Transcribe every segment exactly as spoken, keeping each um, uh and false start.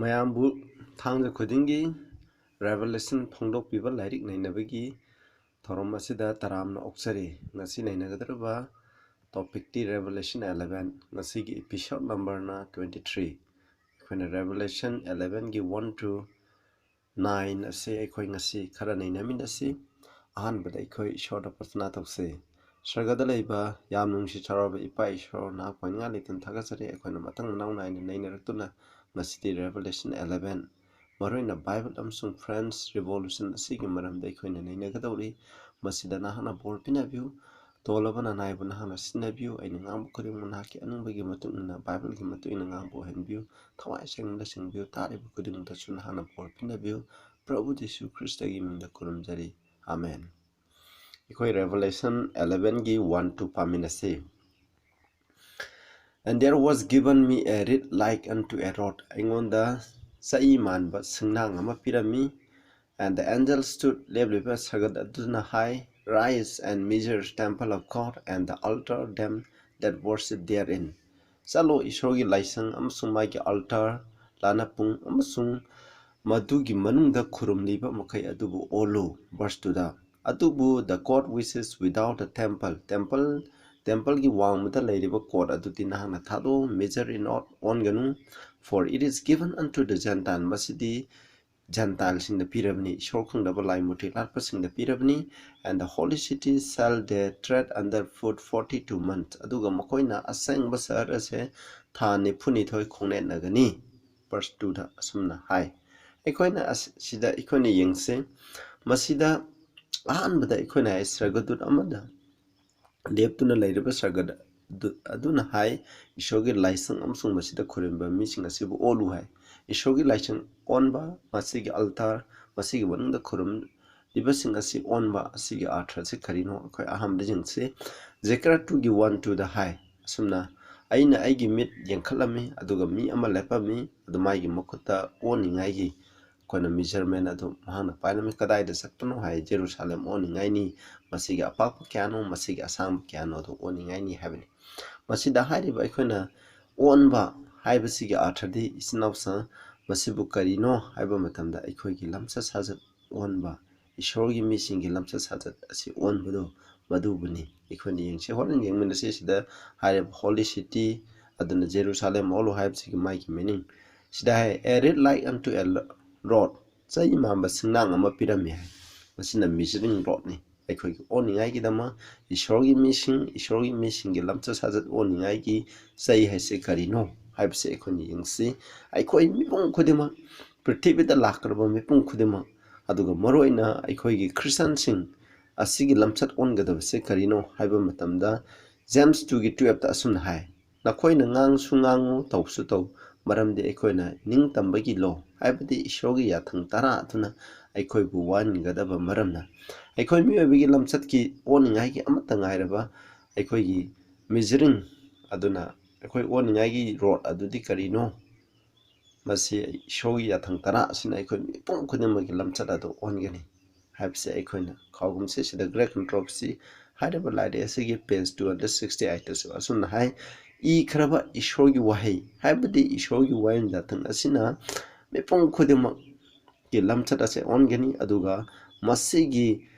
ꯃꯌꯥꯝꯕꯨ ꯊꯥꯡꯖ ꯈꯨꯗꯤꯡꯒꯤ Revelation ꯐꯣꯡꯗꯣꯛꯄꯤꯕ ꯂꯥꯏꯔꯤꯛ ꯅꯩꯅꯕꯒꯤ ꯊꯧꯔꯝ ꯑꯁꯤꯗ ꯇꯔꯥꯝꯅ ꯑꯣꯛꯆꯔꯤ꯫ ꯉꯁꯤ ꯅꯩꯅꯒꯗꯧꯔꯤꯕ topicꯇꯤ Revelation eleven, ꯉꯁꯤꯒꯤ episode numberꯅ twenty three꯫ ꯑꯩꯈꯣꯏꯅ Revelation elevenꯒꯤ one to nine ꯑꯁꯤ ꯑꯩꯈꯣꯏ ꯉꯁꯤ ꯈꯔ ꯅꯩꯅꯃꯤꯟꯅꯁꯤ꯫ ꯑꯍꯥꯟꯕꯗ ꯑꯩꯈꯣꯏ ꯏꯁꯣꯔꯗ ꯄ꯭ꯔꯊꯅꯥ ꯇꯧꯁꯤ꯫ ꯁꯔꯒꯗ ꯂꯩꯕ ꯌꯥꯝ ꯅꯨꯡꯁꯤ ꯆꯥꯎꯔꯕ ꯏꯄꯥ ꯏꯁꯣꯔ, ꯅꯍꯥꯛꯄꯨ ꯍꯥꯏꯅꯤꯡꯉꯥꯏ ꯂꯩꯇꯅ ꯊꯥꯒꯠꯆꯔꯤ꯫ ꯑꯩꯈꯣꯏꯅ ꯃꯊꯪ ꯃꯅꯥꯎ ꯅꯥꯏꯅ ꯅꯩꯅꯔꯛꯇꯨꯅ ꯉꯁꯤꯗꯤ Revelation eleven, ꯃꯔꯨꯑꯣꯏꯅ Bible ꯑꯃꯁꯨꯡ French Revolution ꯑꯁꯤꯒꯤ ꯃꯔꯝꯗ ꯑꯩꯈꯣꯏꯅ ꯅꯩꯅꯒꯗꯧꯔꯤ꯫ ꯃꯁꯤꯗ ꯅꯍꯥꯛꯅ ꯕꯣꯔ ꯄꯤꯅꯕꯤꯌꯨ꯫ ꯇꯣꯜꯂꯕ ꯅꯅꯥꯏꯕꯨ ꯅꯍꯥꯛꯅ ꯁꯤꯟꯅꯕꯤꯌꯨ꯫ ꯑꯩꯅ ꯉꯥꯡꯕ ꯈꯨꯗꯤꯡꯃꯛ ꯅꯍꯥꯛꯀꯤ ꯑꯅꯤꯡꯕꯒꯤ ꯃꯇꯨꯡ ꯏꯟꯅ, Bibleꯒꯤ ꯃꯇꯨꯡ ꯏꯟꯅ ꯉꯥꯡꯕ ꯑꯣꯏꯍꯟꯕꯤꯌꯨ꯫ ꯊꯋꯥꯏ ꯁꯦꯡꯅ ꯂꯧꯁꯤꯟꯕꯤꯌꯨ꯫ ꯇꯥꯔꯤꯕ ꯈꯨꯗꯤꯡꯃꯛꯇꯁꯨ ꯅꯍꯥꯛꯅ ꯕꯣꯔ ꯄꯤꯅꯕꯤꯌꯨ꯫ ꯄ꯭ꯔꯚꯨ ꯖꯤꯁꯨ ꯈ꯭ꯔꯤꯁꯇꯒꯤ ꯃꯤꯡꯗ ꯈꯨꯔꯨꯝꯖꯔꯤ꯫ ꯑꯥꯃꯦꯟ꯫ ꯑꯩꯈꯣꯏ Revelation elevenꯒꯤ one to ꯄꯥꯃꯤꯟꯅꯁꯤ꯫ And there was given me a reed like unto a rod. ꯑꯩꯉꯣꯟꯗ ꯆꯩ ꯃꯥꯟꯕ ꯁꯤꯡꯅꯥꯡ ꯑꯃ ꯄꯤꯔꯝꯃꯤ꯫ And the angel stood, ꯂꯦꯞꯂꯤꯕ ꯁꯔꯒꯗ ꯑꯗꯨꯅ ꯍꯥꯏ, Rise and measure the temple of God and the altar, them that worship therein. ꯆꯠꯂꯣ, ꯏꯁꯣꯔꯒꯤ ꯂꯥꯏꯁꯪ ꯑꯃꯁꯨꯡ ꯃꯥꯒꯤ altar, ꯂꯥꯅꯄꯨꯡ ꯑꯃꯁꯨꯡ ꯃꯗꯨꯒꯤ ꯃꯅꯨꯡꯗ ꯈꯨꯔꯨꯝꯂꯤꯕ ꯃꯈꯩ ꯑꯗꯨꯕꯨ ꯑꯣꯜꯂꯨ꯫ Verse twoꯗ, ꯑꯗꯨꯕꯨ the court which is without the temple, temple, templeꯒꯤ ꯋꯥꯡꯃꯗ ꯂꯩꯔꯤꯕ court ꯑꯗꯨꯗꯤ ꯅꯍꯥꯛꯅ ꯊꯥꯗꯣꯛꯎ, measure it not, ꯑꯣꯟꯒꯅꯨ, for it is given unto the Gentile, ꯃꯁꯤꯗꯤ Gentileꯁꯤꯡꯗ ꯄꯤꯔꯕꯅꯤ, ꯏꯁꯣꯔ ꯈꯪꯗꯕ ꯂꯥꯏ ꯃꯨꯔꯇꯤ ꯂꯥꯠꯄꯁꯤꯡꯗ ꯄꯤꯔꯕꯅꯤ, and the holy city shall they tread under foot forty two months, ꯑꯗꯨꯒ ꯃꯈꯣꯏꯅ ꯑꯁꯦꯡꯕ ꯁꯍꯔ ꯑꯁꯦ ꯊꯥ ꯅꯤꯐꯨꯅꯤꯊꯣꯏ ꯈꯣꯡꯅꯦꯠꯅꯒꯅꯤ꯫ Verse twoꯗ ꯑꯁꯨꯝꯅ ꯍꯥꯏ꯫ ꯑꯩꯈꯣꯏꯅ ꯑꯁ-, ꯁꯤꯗ ꯑꯩꯈꯣꯏꯅ ꯌꯦꯡꯁꯤ, ꯃꯁꯤꯗ ꯑꯍꯥꯟꯕꯗ ꯑꯩꯈꯣꯏꯅ ꯍꯥꯏ ꯁꯔꯒꯗꯨꯠ ꯑꯃꯗ ꯂꯦꯞꯇꯨꯅ ꯂꯩꯔꯤꯕ ꯁꯔꯒꯗ ꯑꯗꯨ-, ꯑꯗꯨꯅ ꯍꯥꯏ, ꯏꯁꯣꯔꯒꯤ ꯂꯥꯏꯁꯪ ꯑꯃꯁꯨꯡ ꯃꯁꯤꯗ ꯈꯨꯔꯨꯝꯕ ꯃꯤꯁꯤꯡ ꯑꯁꯤꯕꯨ ꯑꯣꯜꯂꯨ ꯍꯥꯏ꯫ ꯏꯁꯣꯔꯒꯤ ꯂꯥꯏꯁꯪ ꯑꯣꯟꯕ, ꯃꯁꯤꯒꯤ altar, ꯃꯁꯤꯒꯤ ꯃꯅꯨꯡꯗ ꯈꯨꯔꯨꯝꯂꯤꯕꯁꯤꯡ ꯑꯁꯤ ꯑꯣꯟꯕ ꯑꯁꯤꯒꯤ ꯑꯥꯔꯊ ꯑꯁꯤ ꯀꯔꯤꯅꯣ? ꯑꯩꯈꯣꯏ ꯑꯍꯥꯟꯕꯗ ꯌꯦꯡꯁꯤ꯫ Zechariah twoꯒꯤ one twoꯗ ꯍꯥꯏ, ꯑꯁꯨꯝꯅ, ꯑꯩꯅ ꯑꯩꯒꯤ ꯃꯤꯠ ꯌꯦꯡꯈꯠꯂꯝꯃꯤ, ꯑꯗꯨꯒ ꯃꯤ ꯑꯃ ꯂꯦꯞꯄꯝꯃꯤ, ꯑꯗꯨ ꯃꯥꯒꯤ ꯃꯈꯨꯠꯇ ꯑꯣꯟꯅꯤꯡꯉꯥꯏꯒꯤ ꯑꯩꯈꯣꯏꯅ measurement ꯑꯗꯨ ꯃꯍꯥꯛꯅ ꯄꯥꯏꯔꯝꯃꯤ꯫ ꯀꯗꯥꯏꯗ ꯆꯠꯄꯅꯣ ꯍꯥꯏ, ꯖꯦꯔꯨꯁꯥꯂꯦꯝ ꯑꯣꯟꯅꯤꯡꯉꯥꯏꯅꯤ, ꯃꯁꯤꯒꯤ ꯑꯄꯥꯛꯄ ꯀꯌꯥꯅꯣ, ꯃꯁꯤꯒꯤ ꯑꯁꯥꯡꯕ ꯀꯌꯥꯅꯣ ꯑꯗꯨ ꯑꯣꯟꯅꯤꯡꯉꯥꯏꯅꯤ ꯍꯥꯏꯕꯅꯤ꯫ ꯃꯁꯤꯗ ꯍꯥꯏꯔꯤꯕ ꯑꯩꯈꯣꯏꯅ ꯑꯣꯟꯕ ꯍꯥꯏꯕꯁꯤꯒꯤ ꯑꯥꯔꯊꯗꯤ, ꯏꯆꯤꯟ ꯏꯅꯥꯎꯁꯤꯡ, ꯃꯁꯤꯕꯨ ꯀꯔꯤꯅꯣ ꯍꯥꯏꯕ ꯃꯇꯝꯗ ꯑꯩꯈꯣꯏꯒꯤ ꯂꯝꯆꯠ ꯁꯥꯖꯠ ꯑꯣꯟꯕ, ꯏꯁꯣꯔꯒꯤ ꯃꯤꯁꯤꯡꯒꯤ ꯂꯝꯆꯠ ꯁꯥꯖꯠ ꯑꯁꯤ ꯑꯣꯟꯕꯗꯨ ꯃꯗꯨꯕꯨꯅꯤ꯫ ꯑꯩꯈꯣꯏꯅ ꯌꯦꯡꯁꯤ, ꯍꯣꯔꯦꯟ ꯌꯦꯡꯃꯤꯟꯅꯁꯤ꯫ ꯁꯤꯗ ꯍꯥꯏꯔꯤꯕ holy city, ꯑꯗꯨꯅ Jerusalem ꯑꯣꯜꯂꯨ ꯍꯥꯏꯕꯁꯤꯒꯤ ꯃꯥꯒꯤ meaning꯫ ꯁꯤꯗ ꯍꯥꯏ, "A reed like unto a rod", ꯆꯩ ꯃꯥꯟꯕ ꯁꯤꯡꯅꯥꯡ ꯑꯃ ꯄꯤꯔꯝꯃꯤ ꯍꯥꯏ꯫ ꯃꯁꯤꯅ measuring rodꯅꯤ꯫ ꯑꯩꯈꯣꯏꯒꯤ ꯑꯣꯟꯅꯤꯡꯉꯥꯏꯒꯤꯗꯃꯛ ꯏꯁꯣꯔꯒꯤ ꯃꯤꯁꯤꯡ, ꯏꯁꯣꯔꯒꯤ ꯃꯤꯁꯤꯡꯒꯤ ꯂꯝꯆꯠ ꯁꯥꯖꯠ ꯑꯣꯟꯅꯤꯡꯉꯥꯏꯒꯤ ꯆꯩ ꯍꯥꯏꯁꯦ ꯀꯔꯤꯅꯣ ꯍꯥꯏꯕꯁꯦ ꯑꯩꯈꯣꯏꯅ ꯌꯦꯡꯁꯤ꯫ ꯑꯩꯈꯣꯏ ꯃꯤꯄꯨꯝ ꯈꯨꯗꯤꯡꯃꯛ, ꯄ꯭ꯔꯤꯊꯤꯕꯤꯗ ꯂꯥꯛꯈ꯭ꯔꯕ ꯃꯤꯄꯨꯝ ꯈꯨꯗꯤꯡꯃꯛ, ꯑꯗꯨꯒ ꯃꯔꯨꯑꯣꯏꯅ ꯑꯩꯈꯣꯏꯒꯤ ꯈ꯭ꯔꯤꯁꯇꯟꯁꯤꯡ ꯑꯁꯤꯒꯤ ꯂꯝꯆꯠ ꯑꯣꯟꯒꯗꯕꯁꯦ ꯀꯔꯤꯅꯣ ꯍꯥꯏꯕ ꯃꯇꯝꯗ, James twoꯒꯤ twelveꯇ ꯑꯁꯨꯝꯅ ꯍꯥꯏ, "ꯅꯈꯣꯏꯅ ꯉꯥꯡꯁꯨ ꯉꯥꯡꯉꯨ, ꯇꯧꯁꯨ ꯇꯧ, ꯃꯔꯝꯗꯤ ꯑꯩꯈꯣꯏꯅ ꯅꯤꯡꯇꯝꯕꯒꯤ law, ꯍꯥꯏꯕꯗꯤ ꯏꯁꯣꯔꯒꯤ ꯌꯥꯊꯪ ꯇꯔꯥ ꯑꯗꯨꯅ ꯑꯩꯈꯣꯏꯕꯨ ꯋꯥꯍꯟꯒꯗꯕ ꯃꯔꯝꯅ꯫" ꯑꯩꯈꯣꯏ ꯃꯤꯑꯣꯏꯕꯒꯤ ꯂꯝꯆꯠꯀꯤ ꯑꯣꯟꯅꯤꯡꯉꯥꯏꯒꯤ ꯑꯃꯠꯇ ꯉꯥꯏꯔꯕ ꯑꯩꯈꯣꯏꯒꯤ measuring ꯑꯗꯨꯅ, ꯑꯩꯈꯣꯏ ꯑꯣꯟꯅꯤꯡꯉꯥꯏꯒꯤ rod ꯑꯗꯨꯗꯤ ꯀꯔꯤꯅꯣ? ꯃꯁꯤ ꯏꯁꯣꯔꯒꯤ ꯌꯥꯊꯪ ꯇꯔꯥ ꯑꯁꯤꯅ ꯑꯩꯈꯣꯏ ꯃꯤꯄꯨꯝ ꯈꯨꯗꯤꯡꯃꯛꯀꯤ ꯂꯝꯆꯠ ꯑꯗꯨ ꯑꯣꯟꯒꯅꯤ ꯍꯥꯏꯕꯁꯦ ꯑꯩꯈꯣꯏꯅ ꯀꯥꯎꯒꯨꯝꯁꯤ꯫ ꯁꯤꯗ Great Controversy ꯍꯥꯏꯔꯤꯕ ꯂꯥꯏꯔꯤꯛ ꯑꯁꯤꯒꯤ page two hundred sixty eightꯇꯁꯨ ꯑꯁꯨꯝꯅ ꯍꯥꯏ, "ꯏꯈ꯭ꯔꯕ ꯏꯁꯣꯔꯒꯤ ꯋꯥꯍꯩ, ꯍꯥꯏꯕꯗꯤ ꯏꯁꯣꯔꯒꯤ ꯋꯥꯌꯦꯜ ꯌꯥꯊꯪ ꯑꯁꯤꯅ ꯃꯤꯄꯨꯝ ꯈꯨꯗꯤꯡꯃꯛꯀꯤ ꯂꯝꯆꯠ ꯑꯁꯦ ꯑꯣꯟꯒꯅꯤ, ꯑꯗꯨꯒ ꯃꯁꯤꯒꯤ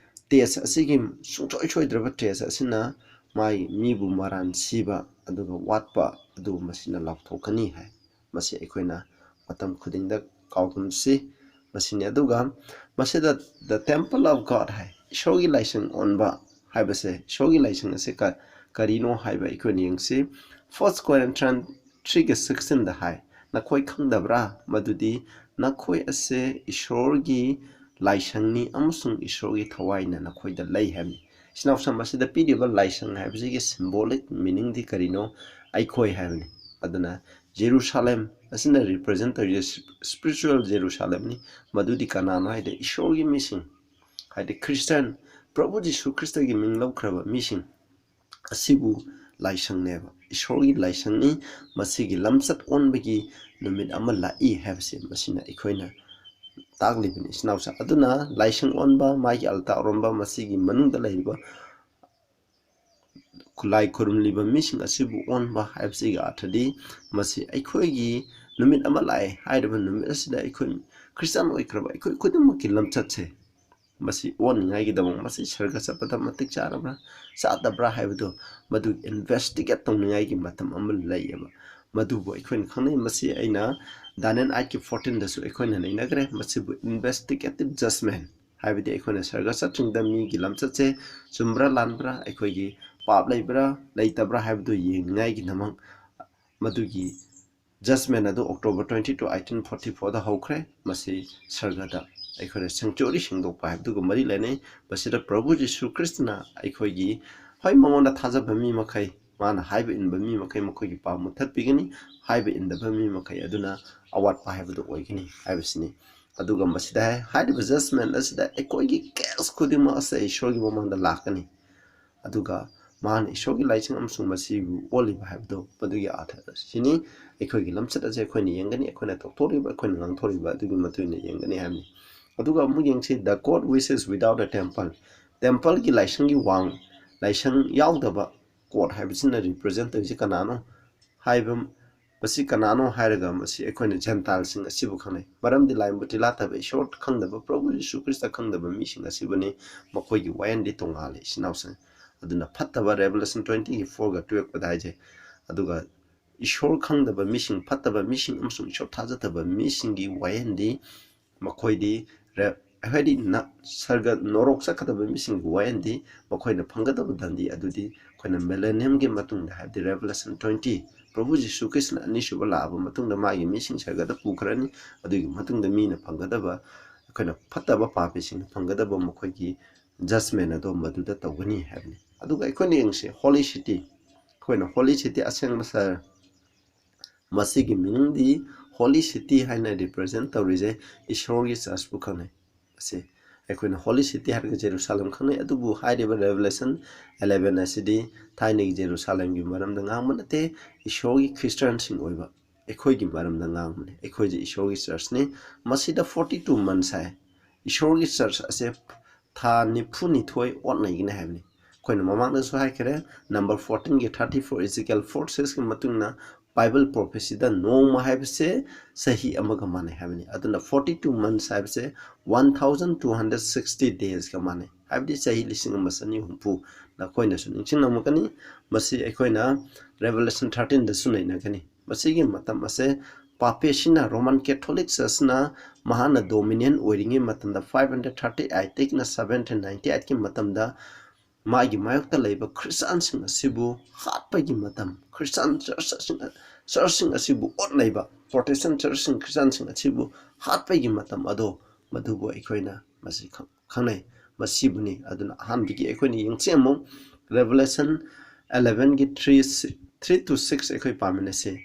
test ꯑꯁꯤꯒꯤ ꯁꯨꯡꯁꯣꯏ ꯁꯣꯏꯗ꯭ꯔꯕ test ꯑꯁꯤꯅ ꯃꯥꯒꯤ ꯃꯤꯕꯨ ꯃꯔꯥꯟ ꯁꯤꯕ ꯑꯗꯨꯒ ꯋꯥꯠꯄ ꯑꯗꯨ ꯃꯁꯤꯅ ꯂꯥꯎꯊꯣꯛꯀꯅꯤ" ꯍꯥꯏ꯫ ꯃꯁꯤ ꯑꯩꯈꯣꯏꯅ ꯃꯇꯝ ꯈꯨꯗꯤꯡꯗ ꯀꯥꯎꯒꯨꯝꯁꯤ꯫ ꯃꯁꯤꯅꯤ꯫ ꯑꯗꯨꯒ ꯃꯁꯤꯗ "The temple of God" ꯍꯥꯏ, ꯏꯁꯣꯔꯒꯤ ꯂꯥꯏꯁꯪ ꯑꯣꯟꯕ ꯍꯥꯏꯕꯁꯦ, ꯏꯁꯣꯔꯒꯤ ꯂꯥꯏꯁꯪ ꯑꯁꯤ ꯀ-, ꯀꯔꯤꯅꯣ ꯍꯥꯏꯕ ꯑꯩꯈꯣꯏꯅ ꯌꯦꯡꯁꯤ꯫ First Corinthians threeꯒ sixteenꯗ ꯍꯥꯏ, "ꯅꯈꯣꯏ ꯈꯪꯗꯕ꯭ꯔꯥ ꯃꯗꯨꯗꯤ ꯅꯈꯣꯏ ꯑꯁꯦ ꯏꯁꯣꯔꯒꯤ ꯂꯥꯏꯁꯪꯅꯤ ꯑꯃꯁꯨꯡ ꯏꯁꯣꯔꯒꯤ ꯊꯋꯥꯏꯅ ꯅꯈꯣꯏꯗ ꯂꯩ" ꯍꯥꯏꯕꯅꯤ꯫ ꯏꯆꯤꯟ ꯏꯅꯥꯎꯁꯤꯡ, ꯃꯁꯤꯗ ꯄꯤꯔꯤꯕ ꯂꯥꯏꯁꯪ ꯍꯥꯏꯕꯁꯤꯒꯤ symbolic meaningꯗꯤ ꯀꯔꯤꯅꯣ? ꯑꯩꯈꯣꯏ ꯍꯥꯏꯕꯅꯤ꯫ ꯑꯗꯨꯅ ꯖꯦꯔꯨꯁꯥꯂꯦꯝ ꯑꯁꯤꯅ represent ꯇꯧꯔꯤꯁꯦ spiritual ꯖꯦꯔꯨꯁꯥꯂꯦꯝꯅꯤ꯫ ꯃꯗꯨꯗꯤ ꯀꯅꯥꯅꯣ ꯍꯥꯏꯗꯤ ꯏꯁꯣꯔꯒꯤ ꯃꯤꯁꯤꯡ, ꯍꯥꯏꯗꯤ ꯈ꯭ꯔꯤꯁꯇꯤꯌꯥꯟ, ꯄ꯭ꯔꯚꯨ ꯖꯤꯁꯨ ꯈ꯭ꯔꯤꯁꯇꯒꯤ ꯃꯤꯡ ꯂꯧꯈ꯭ꯔꯕ ꯃꯤꯁꯤꯡ ꯑꯁꯤꯕꯨ ꯂꯥꯏꯁꯪꯅꯦꯕ, ꯏꯁꯣꯔꯒꯤ ꯂꯥꯏꯁꯪꯅꯤ꯫ ꯃꯁꯤꯒꯤ ꯂꯝꯆꯠ ꯑꯣꯟꯕꯒꯤ ꯅꯨꯃꯤꯠ ꯑꯃ ꯂꯥꯛꯏ ꯍꯥꯏꯕꯁꯦ ꯃꯁꯤꯅ ꯑꯩꯈꯣꯏꯅ ꯇꯥꯛꯂꯤꯕꯅꯤ, ꯏꯆꯤꯟ ꯏꯅꯥꯎꯁꯤꯡ꯫ ꯑꯗꯨꯅ ꯂꯥꯏꯁꯪ ꯑꯣꯟꯕ, ꯃꯥꯒꯤ altar ꯑꯣꯟꯕ, ꯃꯁꯤꯒꯤ ꯃꯅꯨꯡꯗ ꯂꯩꯔꯤꯕ ꯂꯥꯏ ꯈꯨꯔꯨꯝꯂꯤꯕ ꯃꯤꯁꯤꯡ ꯑꯁꯤꯕꯨ ꯑꯣꯟꯕ ꯍꯥꯏꯕꯁꯤꯒꯤ ꯑꯔꯊꯗꯤ ꯃꯁꯤ ꯑꯩꯈꯣꯏꯒꯤ ꯅꯨꯃꯤꯠ ꯑꯃ ꯂꯥꯛꯑꯦ꯫ ꯍꯥꯏꯔꯤꯕ ꯅꯨꯃꯤꯠ ꯑꯁꯤꯗ ꯑꯩꯈꯣꯏ ꯈ꯭ꯔꯤꯁꯇꯤꯌꯥꯟ ꯑꯣꯏꯈ꯭ꯔꯕ ꯑꯩꯈꯣꯏ ꯈꯨꯗꯤꯡꯃꯛꯀꯤ ꯂꯝꯆꯠꯁꯦ ꯃꯁꯤ ꯑꯣꯟꯅꯤꯡꯉꯥꯏꯒꯤꯗꯃꯛ, ꯃꯁꯤ ꯁꯔꯒ ꯆꯠꯄꯗ ꯃꯇꯤꯛ ꯆꯥꯔꯕ꯭ꯔꯥ, ꯆꯥꯗꯕ꯭ꯔꯥ ꯍꯥꯏꯕꯗꯨ ꯃꯗꯨ ꯏꯟꯚꯦꯁꯇꯤꯒꯦꯠ ꯇꯧꯅꯤꯡꯉꯥꯏꯒꯤ ꯃꯇꯝ ꯑꯃ ꯂꯩꯌꯦꯕ꯫ ꯃꯗꯨꯕꯨ ꯑꯩꯈꯣꯏꯅ ꯈꯪꯅꯩ꯫ ꯃꯁꯤ ꯑꯩꯅ ꯗꯥꯅꯤꯌꯦꯜ ꯑꯩꯠꯀꯤ ꯐꯣꯔꯇꯤꯟꯗꯁꯨ ꯑꯩꯈꯣꯏꯅ ꯅꯩꯅꯈ꯭ꯔꯦ꯫ ꯃꯁꯤꯕꯨ ꯏꯟꯚꯦꯁꯇꯤꯒꯦꯇꯤꯞ ꯖꯁꯃꯦꯟ, ꯍꯥꯏꯕꯗꯤ ꯑꯩꯈꯣꯏꯅ ꯁꯔꯒ ꯆꯠꯇ꯭ꯔꯤꯉꯩꯗ ꯃꯤꯒꯤ ꯂꯝꯆꯠꯁꯦ ꯆꯨꯝꯕ꯭ꯔꯥ ꯂꯥꯟꯕ꯭ꯔꯥ, ꯑꯩꯈꯣꯏꯒꯤ ꯄꯥꯞ ꯂꯩꯕ꯭ꯔꯥ ꯂꯩꯇꯕ꯭ꯔꯥ ꯍꯥꯏꯕꯗꯨ ꯌꯦꯡꯅꯤꯡꯉꯥꯏꯒꯤꯗꯃꯛ ꯃꯗꯨꯒꯤ ꯖꯁꯃꯦꯟ ꯑꯗꯨ October twenty two, eighteen forty ꯐꯣꯔꯗ ꯍꯧꯈ꯭ꯔꯦ꯫ ꯃꯁꯤ ꯁꯔꯒꯗ ꯑꯩꯈꯣꯏꯅ ꯁꯦꯡꯆꯨꯔꯤ ꯁꯦꯡꯗꯣꯛꯄ ꯍꯥꯏꯕꯗꯨꯒ ꯃꯔꯤ ꯂꯩꯅꯩ꯫ ꯃꯁꯤꯗ ꯄ꯭ꯔꯚꯨ ꯖꯤꯁꯨ ꯈ꯭ꯔꯤꯁꯇꯅ ꯑꯩꯈꯣꯏꯒꯤ, ꯍꯣꯏ, ꯃꯉꯣꯟꯗ ꯊꯥꯖꯕ ꯃꯤ ꯃꯈꯩ, ꯃꯥꯅ ꯍꯥꯏꯕ ꯏꯟꯕ ꯃꯤ ꯃꯈꯩ, ꯃꯈꯣꯏꯒꯤ ꯄꯥꯞ ꯃꯨꯊꯠꯄꯤꯒꯅꯤ꯫ ꯍꯥꯏꯕ ꯏꯟꯗꯕ ꯃꯤ ꯃꯈꯩ ꯑꯗꯨꯅ ꯑꯋꯥꯠꯄ ꯍꯥꯏꯕꯗꯨ ꯑꯣꯏꯒꯅꯤ ꯍꯥꯏꯕꯁꯤꯅꯤ꯫ ꯑꯗꯨꯒ ꯃꯁꯤꯗ ꯍꯥꯏ-, ꯍꯥꯏꯔꯤꯕ ꯖꯁꯃꯦꯟ ꯑꯁꯤꯗ ꯑꯩꯈꯣꯏꯒꯤ ꯀꯦꯁ ꯈꯨꯗꯤꯡꯃꯛ ꯑꯁꯦ ꯏꯁꯣꯔꯒꯤ ꯃꯃꯥꯡꯗ ꯂꯥꯛꯀꯅꯤ꯫ ꯑꯗꯨꯒ ꯃꯥꯅ ꯏꯁꯣꯔꯒꯤ ꯂꯥꯏꯁꯪ ꯑꯃꯁꯨꯡ ꯃꯁꯤꯕꯨ ꯑꯣꯜꯂꯤꯕ ꯍꯥꯏꯕꯗꯣ, ꯃꯗꯨꯒꯤ ꯑꯥꯔꯊ ꯑꯁꯤꯅꯤ꯫ ꯑꯩꯈꯣꯏꯒꯤ ꯂꯝꯆꯠ ꯑꯁꯦ ꯑꯩꯈꯣꯏꯅ ꯌꯦꯡꯒꯅꯤ, ꯑꯩꯈꯣꯏꯅ ꯇꯧꯊꯣꯔꯛꯏꯕ, ꯑꯩꯈꯣꯏꯅ ꯉꯥꯡꯊꯣꯔꯛꯏꯕ ꯑꯗꯨꯒꯤ ꯃꯇꯨꯡ ꯏꯟꯅ ꯌꯦꯡꯒꯅꯤ ꯍꯥꯏꯕꯅꯤ꯫ ꯑꯗꯨꯒ ꯑꯃꯨꯛ ꯌꯦꯡꯁꯤ, "The court which is without a temple", ꯇꯦꯝꯄꯜꯒꯤ ꯂꯥꯏꯁꯪꯒꯤ ꯋꯥꯡ, ꯂꯥꯏꯁꯪ ꯌꯥꯎꯗꯕ ꯀꯣꯔꯠ ꯍꯥꯏꯕꯁꯤꯅ ꯔꯤꯄ꯭ꯔꯖꯦꯟ ꯇꯧꯔꯤꯁꯤ ꯀꯅꯥꯅꯣ ꯍꯥꯏꯕ, ꯃꯁꯤ ꯀꯅꯥꯅꯣ ꯍꯥꯏꯔꯒ ꯃꯁꯤ ꯑꯩꯈꯣꯏꯅ ꯖꯦꯟꯇꯥꯏꯜꯁꯤꯡ ꯑꯁꯤꯕꯨ ꯈꯪꯅꯩ꯫ ꯃꯔꯝꯗꯤ ꯂꯥꯏꯕꯨ ꯇꯤꯜꯂꯥ ꯇꯥꯕ, ꯏꯁꯣꯔ ꯈꯪꯗꯕ, ꯄ꯭ꯔꯚꯨ ꯖꯤꯁꯨ ꯈ꯭ꯔꯤꯁꯇ ꯈꯪꯗꯕ ꯃꯤꯁꯤꯡ ꯑꯁꯤꯕꯨꯅꯤ꯫ ꯃꯈꯣꯏꯒꯤ ꯋꯥꯌꯦꯜꯗꯤ ꯇꯣꯉꯥꯜꯂꯤ, ꯏꯆꯤꯟ ꯏꯅꯥꯎꯁꯤꯡ꯫ ꯑꯗꯨꯅ ꯐꯠꯇꯕ, ꯔꯦꯚꯦꯂꯦꯁꯟ ꯇ꯭ꯋꯦꯟꯇꯤꯒꯤ ꯐꯣꯔꯒ ꯇꯨꯌꯦꯜꯞꯀꯗ ꯍꯥꯏꯖꯩ꯫ ꯑꯗꯨꯒ ꯏꯁꯣꯔ ꯈꯪꯗꯕ ꯃꯤꯁꯤꯡ, ꯐꯠꯇꯕ ꯃꯤꯁꯤꯡ ꯑꯃꯁꯨꯡ ꯏꯁꯣꯔ ꯊꯥꯖꯗꯕ ꯃꯤꯁꯤꯡꯒꯤ ꯋꯥꯌꯦꯜꯗꯤ ꯃꯈꯣꯏꯗꯤ ꯔꯦ-, ꯍꯥꯏꯗꯤ ꯅ-, ꯁꯔꯒ ꯅꯣꯔꯣꯛ ꯆꯠꯀꯗꯕ ꯃꯤꯁꯤꯡꯒꯤ ꯋꯥꯌꯦꯜꯗꯤ ꯃꯈꯣꯏꯅ ꯐꯪꯒꯗꯕ ꯗꯟꯗꯤ ꯑꯗꯨꯗꯤ ꯑꯩꯈꯣꯏꯅ ꯃꯤꯂꯦꯅꯤꯌꯝꯒꯤ ꯃꯇꯨꯡꯗ, ꯍꯥꯏꯕꯗꯤ ꯔꯦꯚꯦꯂꯦꯁꯟ ꯇ꯭ꯋꯦꯟꯇꯤ, ꯄ꯭ꯔꯚꯨ ꯖꯤꯁꯨ ꯈ꯭ꯔꯤꯁꯇꯅ ꯑꯅꯤꯁꯨꯕ ꯂꯥꯛꯑꯕ ꯃꯇꯨꯡꯗ ꯃꯥꯒꯤ ꯃꯤꯁꯤꯡ ꯁꯔꯒꯗ ꯄꯨꯈ꯭ꯔꯅꯤ꯫ ꯑꯗꯨꯒꯤ ꯃꯇꯨꯡꯗ ꯃꯤꯅ ꯐꯪꯒꯗꯕ, ꯑꯩꯈꯣꯏꯅ ꯐꯠꯇꯕ ꯄꯥꯄꯤꯁꯤꯡꯅ ꯐꯪꯒꯗꯕ ꯃꯈꯣꯏꯒꯤ ꯖꯁꯃꯦꯟ ꯑꯗꯣ ꯃꯗꯨꯗ ꯇꯧꯒꯅꯤ ꯍꯥꯏꯕꯅꯤ꯫ ꯑꯗꯨꯒ ꯑꯩꯈꯣꯏꯅ ꯌꯦꯡꯁꯤ, ꯍꯣꯂꯤ ꯁꯤꯇꯤ, ꯑꯩꯈꯣꯏꯅ ꯍꯣꯂꯤ ꯁꯤꯇꯤ, ꯑꯁꯦꯡꯕ ꯁꯍꯔ, ꯃꯁꯤꯒꯤ ꯃꯤꯅꯤꯡꯗꯤ ꯍꯣꯂꯤ ꯁꯤꯇꯤ ꯍꯥꯏꯅ ꯔꯤꯄ꯭ꯔꯖꯦꯟ ꯇꯧꯔꯤꯁꯦ ꯏꯁꯣꯔꯒꯤ ꯆꯔꯆꯄꯨ ꯈꯪꯅꯩ꯫ ꯑꯁꯤ ꯑꯩꯈꯣꯏꯅ ꯍꯣꯂꯤ ꯁꯤꯇꯤ ꯍꯥꯏꯔꯒ ꯖꯦꯔꯨꯁꯥꯂꯦꯝ ꯈꯪꯅꯩ, ꯑꯗꯨꯕꯨ ꯍꯥꯏꯔꯤꯕ ꯔꯦꯚꯦꯂꯦꯁꯟ ꯑꯦꯂꯦꯚꯦꯟ ꯑꯁꯤꯗꯤ ꯊꯥꯏꯅꯒꯤ ꯖꯦꯔꯨꯁꯥꯂꯦꯝꯒꯤ ꯃꯔꯝꯗ ꯉꯥꯡꯕ ꯅꯠꯇꯦ, ꯏꯁꯣꯔꯒꯤ ꯈ꯭ꯔꯤꯁꯇꯤꯌꯥꯟꯁꯤꯡ ꯑꯣꯏꯕ ꯑꯩꯈꯣꯏꯒꯤ ꯃꯔꯝꯗ ꯉꯥꯡꯕꯅꯤ꯫ ꯑꯩꯈꯣꯏꯁꯦ ꯏꯁꯣꯔꯒꯤ ꯆꯔꯆꯅꯤ꯫ ꯃꯁꯤꯗ ꯐꯣꯔꯇꯤ ꯇꯨ ꯃꯟꯁ ꯍꯥꯏ꯫ ꯏꯁꯣꯔꯒꯤ ꯆꯔꯆ ꯑꯁꯦ ꯊꯥ ꯅꯤꯐꯨꯅꯤꯊꯣꯏ ꯑꯣꯠꯅꯩꯒꯅꯤ ꯍꯥꯏꯕꯅꯤ꯫ ꯑꯩꯈꯣꯏꯅ ꯃꯃꯥꯡꯗꯁꯨ ꯍꯥꯏꯈ꯭ꯔꯦ, number fourteen ꯒꯤ thirty four Ezekiel four six ꯀꯤ ꯃꯇꯨꯡ ꯏꯟꯅ Bible prophecy ꯗ ꯅꯣꯡꯃ ꯍꯥꯏꯕꯁꯦ ꯆꯍꯤ ꯑꯃꯒ ꯃꯥꯟꯅꯩ ꯍꯥꯏꯕꯅꯤ꯫ ꯑꯗꯨꯅ forty two months ꯍꯥꯏꯕꯁꯦ one thousand two hundred sixty days ꯀ ꯃꯥꯟꯅꯩ, ꯍꯥꯏꯕꯗꯤ ꯆꯍꯤ ꯂꯤꯁꯤꯡ ꯑꯃ ꯆꯅꯤ ꯍꯨꯝꯐꯨ꯫ ꯅꯈꯣꯏꯅꯁꯨ ꯅꯤꯡꯁꯤꯡꯂꯝꯒꯅꯤ, ꯃꯁꯤ ꯑꯩꯈꯣꯏꯅ Revelation thirteen ꯗꯁꯨ ꯅꯩꯅꯒꯅꯤ꯫ ꯃꯁꯤꯒꯤ ꯃꯇꯝ ꯑꯁꯦ ꯄꯥꯄꯦꯁꯤꯅ, Roman Catholic Church ꯅ ꯃꯍꯥꯛꯅ dominant ꯑꯣꯏꯔꯤꯉꯩ ꯃꯇꯝꯗ, five hundred thirty eight ꯇꯒꯤꯅ seventeen ninety eight ꯀꯤ ꯃꯇꯝꯗ ꯃꯥꯒꯤ ꯃꯥꯌꯣꯛꯇ ꯂꯩꯕ ꯈ꯭ꯔꯤꯁꯇꯥꯟꯁꯤꯡ ꯑꯁꯤꯕꯨ ꯍꯥꯠꯄꯒꯤ ꯃꯇꯝ, ꯈ꯭ꯔꯤꯁꯇꯥꯟ ꯆꯔꯆꯁꯤꯡ, ꯆꯔꯆꯁꯤꯡ ꯑꯁꯤꯕꯨ ꯑꯣꯠꯅꯩꯕ ꯄ꯭ꯔꯣꯇꯦꯁꯇꯦꯟ ꯆꯔꯆꯁꯤꯡ, ꯈ꯭ꯔꯤꯁꯇꯥꯟꯁꯤꯡ ꯑꯁꯤꯕꯨ ꯍꯥꯠꯄꯒꯤ ꯃꯇꯝ ꯑꯗꯣ, ꯃꯗꯨꯕꯨ ꯑꯩꯈꯣꯏꯅ ꯃꯁꯤ ꯈꯪ-, ꯈꯪꯅꯩ, ꯃꯁꯤꯕꯨꯅꯤ꯫ ꯑꯗꯨꯅ ꯑꯍꯥꯟꯕꯒꯤ ꯑꯩꯈꯣꯏꯅ ꯌꯦꯡꯁꯤ ꯑꯃꯨꯛ, Revelation eleven ꯒꯤ three, three to six ꯑꯩꯈꯣꯏ ꯄꯥꯃꯤꯟꯅꯁꯤ꯫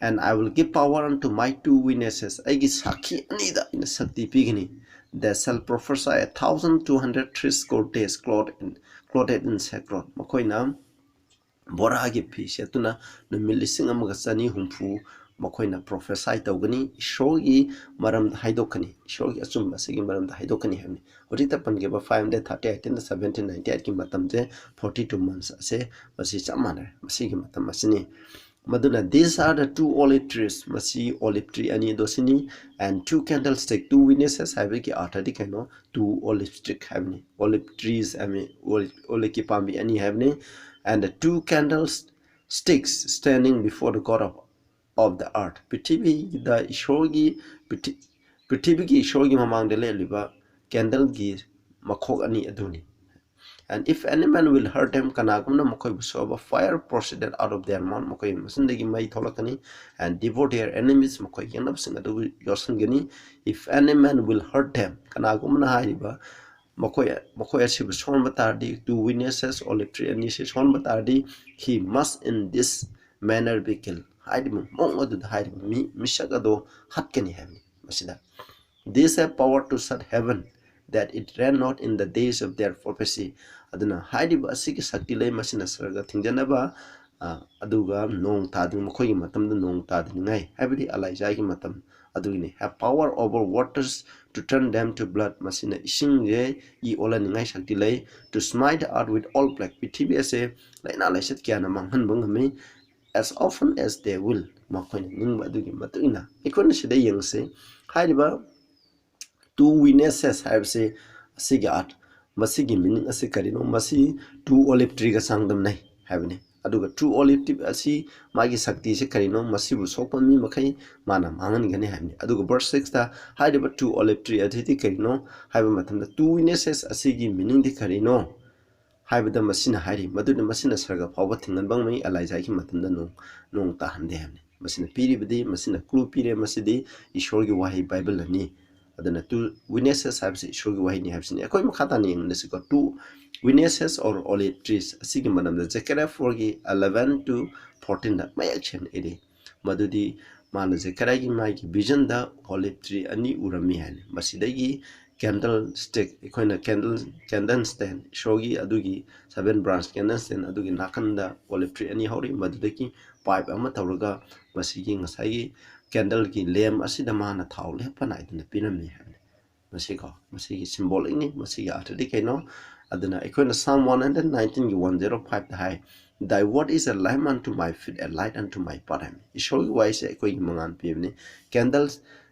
"And I will give power unto my two witnesses, ꯑꯩꯒꯤ ꯁꯥꯈꯤ ꯑꯅꯤꯗ ꯑꯩꯅ ꯁꯛꯇꯤ ꯄꯤꯒꯅꯤ꯫ They shall prophesy a thousand two hundred threescore days, clothed in, clothed in sackcloth." ꯃꯈꯣꯏꯅ ꯕꯣꯔꯥꯒꯤ ꯐꯤ ꯁꯦꯠꯇꯨꯅ ꯅꯨꯃꯤꯠ ꯂꯤꯁꯤꯡ ꯑꯃꯒ ꯆꯅꯤ ꯍꯨꯝꯐꯨ ꯃꯈꯣꯏꯅ prophesy ꯇꯧꯒꯅꯤ, ꯏꯁꯣꯔꯒꯤ ꯃꯔꯝꯗ ꯍꯥꯏꯗꯣꯛꯀꯅꯤ, ꯏꯁꯣꯔꯒꯤ ꯑꯆꯨꯝꯕ ꯑꯁꯤꯒꯤ ꯃꯔꯝꯗ ꯍꯥꯏꯗꯣꯛꯀꯅꯤ ꯍꯥꯏꯕꯅꯤ꯫ ꯍꯧꯖꯤꯛꯇ ꯄꯟꯈꯤꯕ five hundred thirty eight ꯇꯒꯤꯅ seventeen ninety eight ꯀꯤ ꯃꯇꯝꯁꯦ, forty two months ꯑꯁꯦ, ꯃꯁꯤ ꯆꯞ ꯃꯥꯟꯅꯔꯦ, ꯃꯁꯤꯒꯤ ꯃꯇꯝ ꯑꯁꯤꯅꯤ꯫ ꯃꯗꯨꯅ, "These are the two olive trees", ꯃꯁꯤ olive tree ꯑꯅꯤ ꯑꯗꯣ ꯁꯤꯅꯤ, "and two candlestick", two witnesses ꯍꯥꯏꯕꯒꯤ ꯑꯥꯔꯊꯗꯤ ꯀꯩꯅꯣ? Two olive stick ꯍꯥꯏꯕꯅꯤ, olive trees ꯍꯥꯏꯕꯅꯤ, olive, olive ꯀꯤ ꯄꯥꯝꯕꯤ ꯑꯅꯤ ꯍꯥꯏꯕꯅꯤ, "and the two candlesticks standing before the God of, of the earth", ꯄ꯭ꯔꯤꯊꯤꯕꯤꯗ ꯏꯁꯣꯔꯒꯤ, ꯄ꯭ꯔꯤꯊꯤ-, ꯄ꯭ꯔꯤꯊꯤꯕꯤꯒꯤ ꯏꯁꯣꯔꯒꯤ ꯃꯃꯥꯡꯗ ꯂꯦꯞꯂꯤꯕ candle ꯒꯤ ꯃꯈꯣꯛ ꯑꯅꯤ ꯑꯗꯨꯅꯤ꯫ "And if any man will hurt them", ꯀꯅꯥꯒꯨꯝꯕꯅ ꯃꯈꯣꯏꯕꯨ ꯁꯣꯛꯑꯕ, "fire proceeded out of their mouth", ꯃꯈꯣꯏꯒꯤ ꯃꯆꯤꯟꯗꯒꯤ ꯃꯩ ꯊꯣꯛꯂꯛꯀꯅꯤ, "and devour their enemies", ꯃꯈꯣꯏ ꯌꯦꯛꯅꯕꯁꯤꯡ ꯑꯗꯨꯕꯨ ꯌꯣꯠꯁꯤꯟꯒꯅꯤ꯫ "If any man will hurt them", ꯀꯅꯥꯒꯨꯝꯕꯅ ꯍꯥꯏꯔꯤꯕ ꯃꯈꯣꯏ, ꯃꯈꯣꯏ ꯑꯁꯤꯕꯨ ꯁꯣꯛꯍꯟꯕ ꯇꯥꯔꯗꯤ, "two witnesses, olive tree ꯑꯅꯤꯁꯤ ꯁꯣꯛꯍꯟꯕ ꯇꯥꯔꯗꯤ, "he must in this manner be killed", ꯍꯥꯏꯔꯤꯕ ꯃꯑꯣꯡ ꯑꯗꯨꯗ ꯍꯥꯏꯔꯤꯕ ꯃꯤ, ꯃꯤꯁꯛ ꯑꯗꯣ ꯍꯥꯠꯀꯅꯤ ꯍꯥꯏꯕꯅꯤ꯫ ꯃꯁꯤꯗ, "These have power to shut heaven, that it rain not in the days of their prophecy", ꯑꯗꯨꯅ ꯍꯥꯏꯔꯤꯕ ꯑꯁꯤꯒꯤ ꯁꯛꯇꯤ ꯂꯩ, ꯃꯁꯤꯅ ꯁꯔꯒ ꯊꯤꯡꯖꯅꯕ, ꯑ, ꯑꯗꯨꯒ ꯅꯣꯡ ꯇꯥꯗ꯭ꯔꯤ, ꯃꯈꯣꯏꯒꯤ ꯃꯇꯝꯗ ꯅꯣꯡ ꯇꯥꯗ꯭ꯔꯤꯉꯩ, ꯍꯥꯏꯕꯗꯤ ꯑꯂꯥꯏꯖꯥꯒꯤ ꯃꯇꯝ, ꯑꯗꯨꯒꯤꯅꯤ, have power over waters to turn them to blood꯫ ꯃꯁꯤꯅ ꯏꯁꯤꯡꯁꯦ ꯏ ꯑꯣꯜꯍꯟꯅꯤꯡꯉꯥꯏ ꯁꯛꯇꯤ ꯂꯩ꯫ To smite the earth with all plague꯫ ꯄ꯭ꯔꯤꯊꯤꯕꯤ ꯑꯁꯦ ꯂꯥꯏꯅꯥ ꯂꯥꯏꯆꯠ ꯀꯌꯥꯅ ꯃꯥꯡꯍꯟꯕ ꯉꯝꯃꯤ꯫ As often as they will꯫ ꯃꯈꯣꯏꯅ ꯅꯤꯡꯕ ꯑꯗꯨꯒꯤ ꯃꯇꯨꯡ ꯏꯟꯅ꯫ ꯑꯩꯈꯣꯏꯅ ꯁꯤꯗ ꯌꯦꯡꯁꯤ, ꯍꯥꯏꯔꯤꯕ two witnesses ꯍꯥꯏꯕꯁꯤ ꯑꯁꯤꯒꯤ ꯑꯥꯔꯠ, ꯃꯁꯤꯒꯤ ꯃꯤꯅꯤꯡ ꯑꯁꯤ ꯀꯔꯤꯅꯣ? ꯃꯁꯤ two olive treeꯒ ꯆꯥꯡꯗꯝꯅꯩ ꯍꯥꯏꯕꯅꯤ꯫ ꯑꯗꯨꯒ two olive tree ꯑꯁꯤ ꯃꯥꯒꯤ ꯁꯛꯇꯤꯁꯤ ꯀꯔꯤꯅꯣ? ꯃꯁꯤꯕꯨ ꯁꯣꯛꯄ ꯃꯤ ꯃꯈꯩ ꯃꯥꯅ ꯃꯥꯡꯍꯟꯒꯅꯤ ꯍꯥꯏꯕꯅꯤ꯫ ꯑꯗꯨꯒ verse sixꯇ ꯍꯥꯏꯔꯤꯕ two olive tree ꯑꯗꯨꯗꯤ ꯀꯔꯤꯅꯣ ꯍꯥꯏꯕ ꯃꯇꯝꯗ, two witnesses ꯑꯁꯤꯒꯤ ꯃꯤꯅꯤꯡꯗꯤ ꯀꯔꯤꯅꯣ ꯍꯥꯏꯕꯗ ꯃꯁꯤꯅ ꯍꯥꯏꯔꯤ, ꯃꯗꯨꯗꯤ ꯃꯁꯤꯅ ꯁꯔꯒ ꯐꯥꯎꯕ ꯊꯤꯡꯍꯟꯕ ꯉꯝꯃꯤ, ꯑꯦꯂꯥꯏꯖꯥꯒꯤ ꯃꯇꯝꯗ ꯅꯣꯡ, ꯅꯣꯡ ꯇꯥꯍꯟꯗꯦ ꯍꯥꯏꯕꯅꯤ꯫ ꯃꯁꯤꯅ ꯄꯤꯔꯤꯕꯗꯤ, ꯃꯁꯤꯅ clue ꯄꯤꯔꯦ, ꯃꯁꯤꯗꯤ ꯏꯁꯣꯔꯒꯤ ꯋꯥꯍꯩ ꯕꯥꯏꯕꯜ ꯑꯅꯤ꯫ ꯑꯗꯨꯅ two witnesses ꯍꯥꯏꯕꯁꯤ ꯏꯁꯣꯔꯒꯤ ꯋꯥꯍꯩꯅꯤ ꯍꯥꯏꯕꯁꯤꯅꯤ꯫ ꯑꯩꯈꯣꯏ ꯃꯈꯥ ꯇꯥꯅ ꯌꯦꯡꯃꯤꯟꯅꯁꯤꯀꯣ꯫ Two witnesses or olive trees ꯑꯁꯤꯒꯤ ꯃꯔꯝꯗ ꯖꯦꯀꯔꯤꯌꯥ fourꯒꯤ eleven to fourteenꯗ ꯃꯌꯦꯛ ꯁꯦꯡꯅ ꯏꯔꯤ꯫ ꯃꯗꯨꯗꯤ ꯃꯥꯅ ꯖꯦꯀꯔꯤꯌꯥꯒꯤ ꯃꯥꯒꯤ visionꯗ olive tree ꯑꯅꯤ ꯎꯔꯝꯃꯤ ꯍꯥꯏꯅ꯫ ꯃꯁꯤꯗꯒꯤ candlestick, ꯑꯩꯈꯣꯏꯅ candle, candle stand, ꯏꯁꯣꯔꯒꯤ ꯑꯗꯨꯒꯤ seven branch candle stand ꯑꯗꯨꯒꯤ ꯅꯥꯀꯟꯗ olive tree ꯑꯅꯤ ꯍꯧꯔꯤ꯫ ꯃꯗꯨꯗꯒꯤ pipe ꯑꯃ ꯇꯧꯔꯒ ꯃꯁꯤꯒꯤ ꯉꯁꯥꯏꯒꯤ candleꯒꯤ lamp ꯑꯁꯤꯗ ꯃꯥꯅ ꯊꯥꯎ ꯂꯦꯞꯄ ꯅꯥꯏꯗꯅ ꯄꯤꯔꯝꯃꯤ ꯍꯥꯏꯕꯅꯤ꯫ ꯃꯁꯤꯀꯣ, ꯃꯁꯤꯒꯤ symbolicꯅꯤ꯫ ꯃꯁꯤꯒꯤ ꯑꯥꯔꯊꯗꯤ ꯀꯩꯅꯣ? ꯑꯗꯨꯅ ꯑꯩꯈꯣꯏꯅ Psalm one hundred nineteenꯒꯤ one zero fiveꯇ high, "Thy word is a lamp unto my feet, a light unto my path" ꯍꯥꯏꯕꯅꯤ꯫ ꯏꯁꯣꯔꯒꯤ ꯋꯥꯍꯩꯁꯦ ꯑꯩꯈꯣꯏꯒꯤ ꯃꯉꯥꯜ ꯄꯤꯕꯅꯤ꯫ Candle,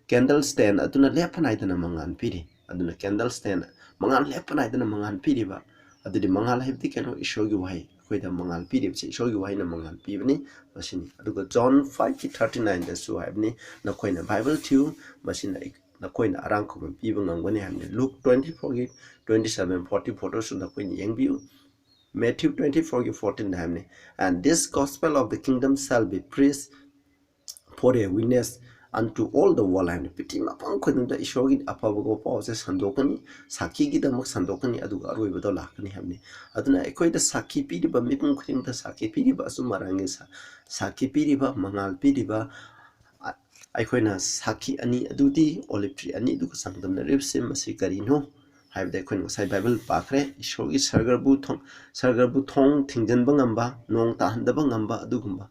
candle stand ꯑꯗꯨꯅ ꯂꯦꯞꯄ ꯅꯥꯏꯗꯅ ꯃꯉꯥꯜ ꯄꯤꯔꯤ꯫ ꯑꯗꯨꯅ candle stand, ꯃꯉꯥꯜ ꯂꯦꯞꯄ ꯅꯥꯏꯗꯅ ꯃꯉꯥꯜ ꯄꯤꯔꯤꯕ, ꯑꯗꯨꯗꯤ ꯃꯉꯥꯜ ꯍꯥꯏꯕꯗꯤ ꯀꯩꯅꯣ? ꯏꯁꯣꯔꯒꯤ ꯋꯥꯍꯩ꯫ ꯑꯩꯈꯣꯏꯗ ꯃꯉꯥꯜ ꯄꯤꯔꯤꯕꯁꯦ ꯏꯁꯣꯔꯒꯤ ꯋꯥꯍꯩꯅ ꯃꯉꯥꯜ ꯄꯤꯕꯅꯤ꯫ ꯃꯁꯤꯅꯤ꯫ ꯑꯗꯨꯒ John fiveꯀꯤ thirty nineꯗꯁꯨ ꯍꯥꯏꯕꯅꯤ, "ꯅꯈꯣꯏꯅ ꯕꯥꯏꯕꯜ ꯊꯤꯌꯨ, ꯃꯁꯤꯅ ꯑꯩ-, ꯅꯈꯣꯏꯅ ꯑꯔꯥꯡ ꯈꯨꯕꯝ ꯄꯤꯕ ꯉꯝꯒꯅꯤ" ꯍꯥꯏꯕꯅꯤ꯫ Luke twenty fourꯒꯤ twenty seven forty fourꯗꯁꯨ ꯅꯈꯣꯏꯅ ꯌꯦꯡꯕꯤꯌꯨ꯫ Matthew twenty fourꯒꯤ fourteenꯗ ꯍꯥꯏꯕꯅꯤ, "And this gospel of the kingdom shall be preached for a witness unto all the world" ꯍꯥꯏꯕꯅꯤ꯫ ꯄ꯭ꯔꯤꯊꯤꯕꯤ ꯃꯐꯝ ꯈꯨꯗꯤꯡꯗ ꯏꯁꯣꯔꯒꯤ ꯑꯐꯕ ꯄꯥꯎꯁꯦ ꯁꯟꯗꯣꯛꯀꯅꯤ, ꯁꯥꯈꯤꯒꯤꯗꯃꯛ ꯁꯟꯗꯣꯛꯀꯅꯤ, ꯑꯗꯨꯒ ꯑꯔꯣꯏꯕꯗ ꯂꯥꯛꯀꯅꯤ ꯍꯥꯏꯕꯅꯤ꯫ ꯑꯗꯨꯅ ꯑꯩꯈꯣꯏꯗ ꯁꯥꯈꯤ ꯄꯤꯔꯤꯕ, ꯃꯤꯄꯨꯝ ꯈꯨꯗꯤꯡꯗ ꯁꯥꯈꯤ ꯄꯤꯔꯤꯕ, ꯑꯆꯨꯝ ꯑꯔꯥꯟꯒꯤ ꯁꯥ-, ꯁꯥꯈꯤ ꯄꯤꯔꯤꯕ, ꯃꯉꯥꯜ ꯄꯤꯔꯤꯕ, ꯑ-, ꯑꯩꯈꯣꯏꯅ ꯁꯥꯈꯤ ꯑꯅꯤ ꯑꯗꯨꯗꯤ olive tree ꯑꯅꯤ ꯑꯗꯨꯒ ꯆꯥꯡꯗꯝꯅꯔꯤꯕꯁꯤ ꯃꯁꯤ ꯀꯔꯤꯅꯣ ꯍꯥꯏꯕꯗ, ꯑꯩꯈꯣꯏꯅ ꯉꯁꯥꯏ ꯕꯥꯏꯕꯜ ꯄꯥꯈ꯭ꯔꯦ, ꯏꯁꯣꯔꯒꯤ ꯁꯔꯒꯕꯨ ꯊꯣꯡ, ꯁꯔꯒꯕꯨ ꯊꯣꯡ ꯊꯤꯡꯖꯤꯟꯕ ꯉꯝꯕ, ꯅꯣꯡ ꯇꯥꯍꯟꯗꯕ ꯉꯝꯕ ꯑꯗꯨꯒꯨꯝꯕ,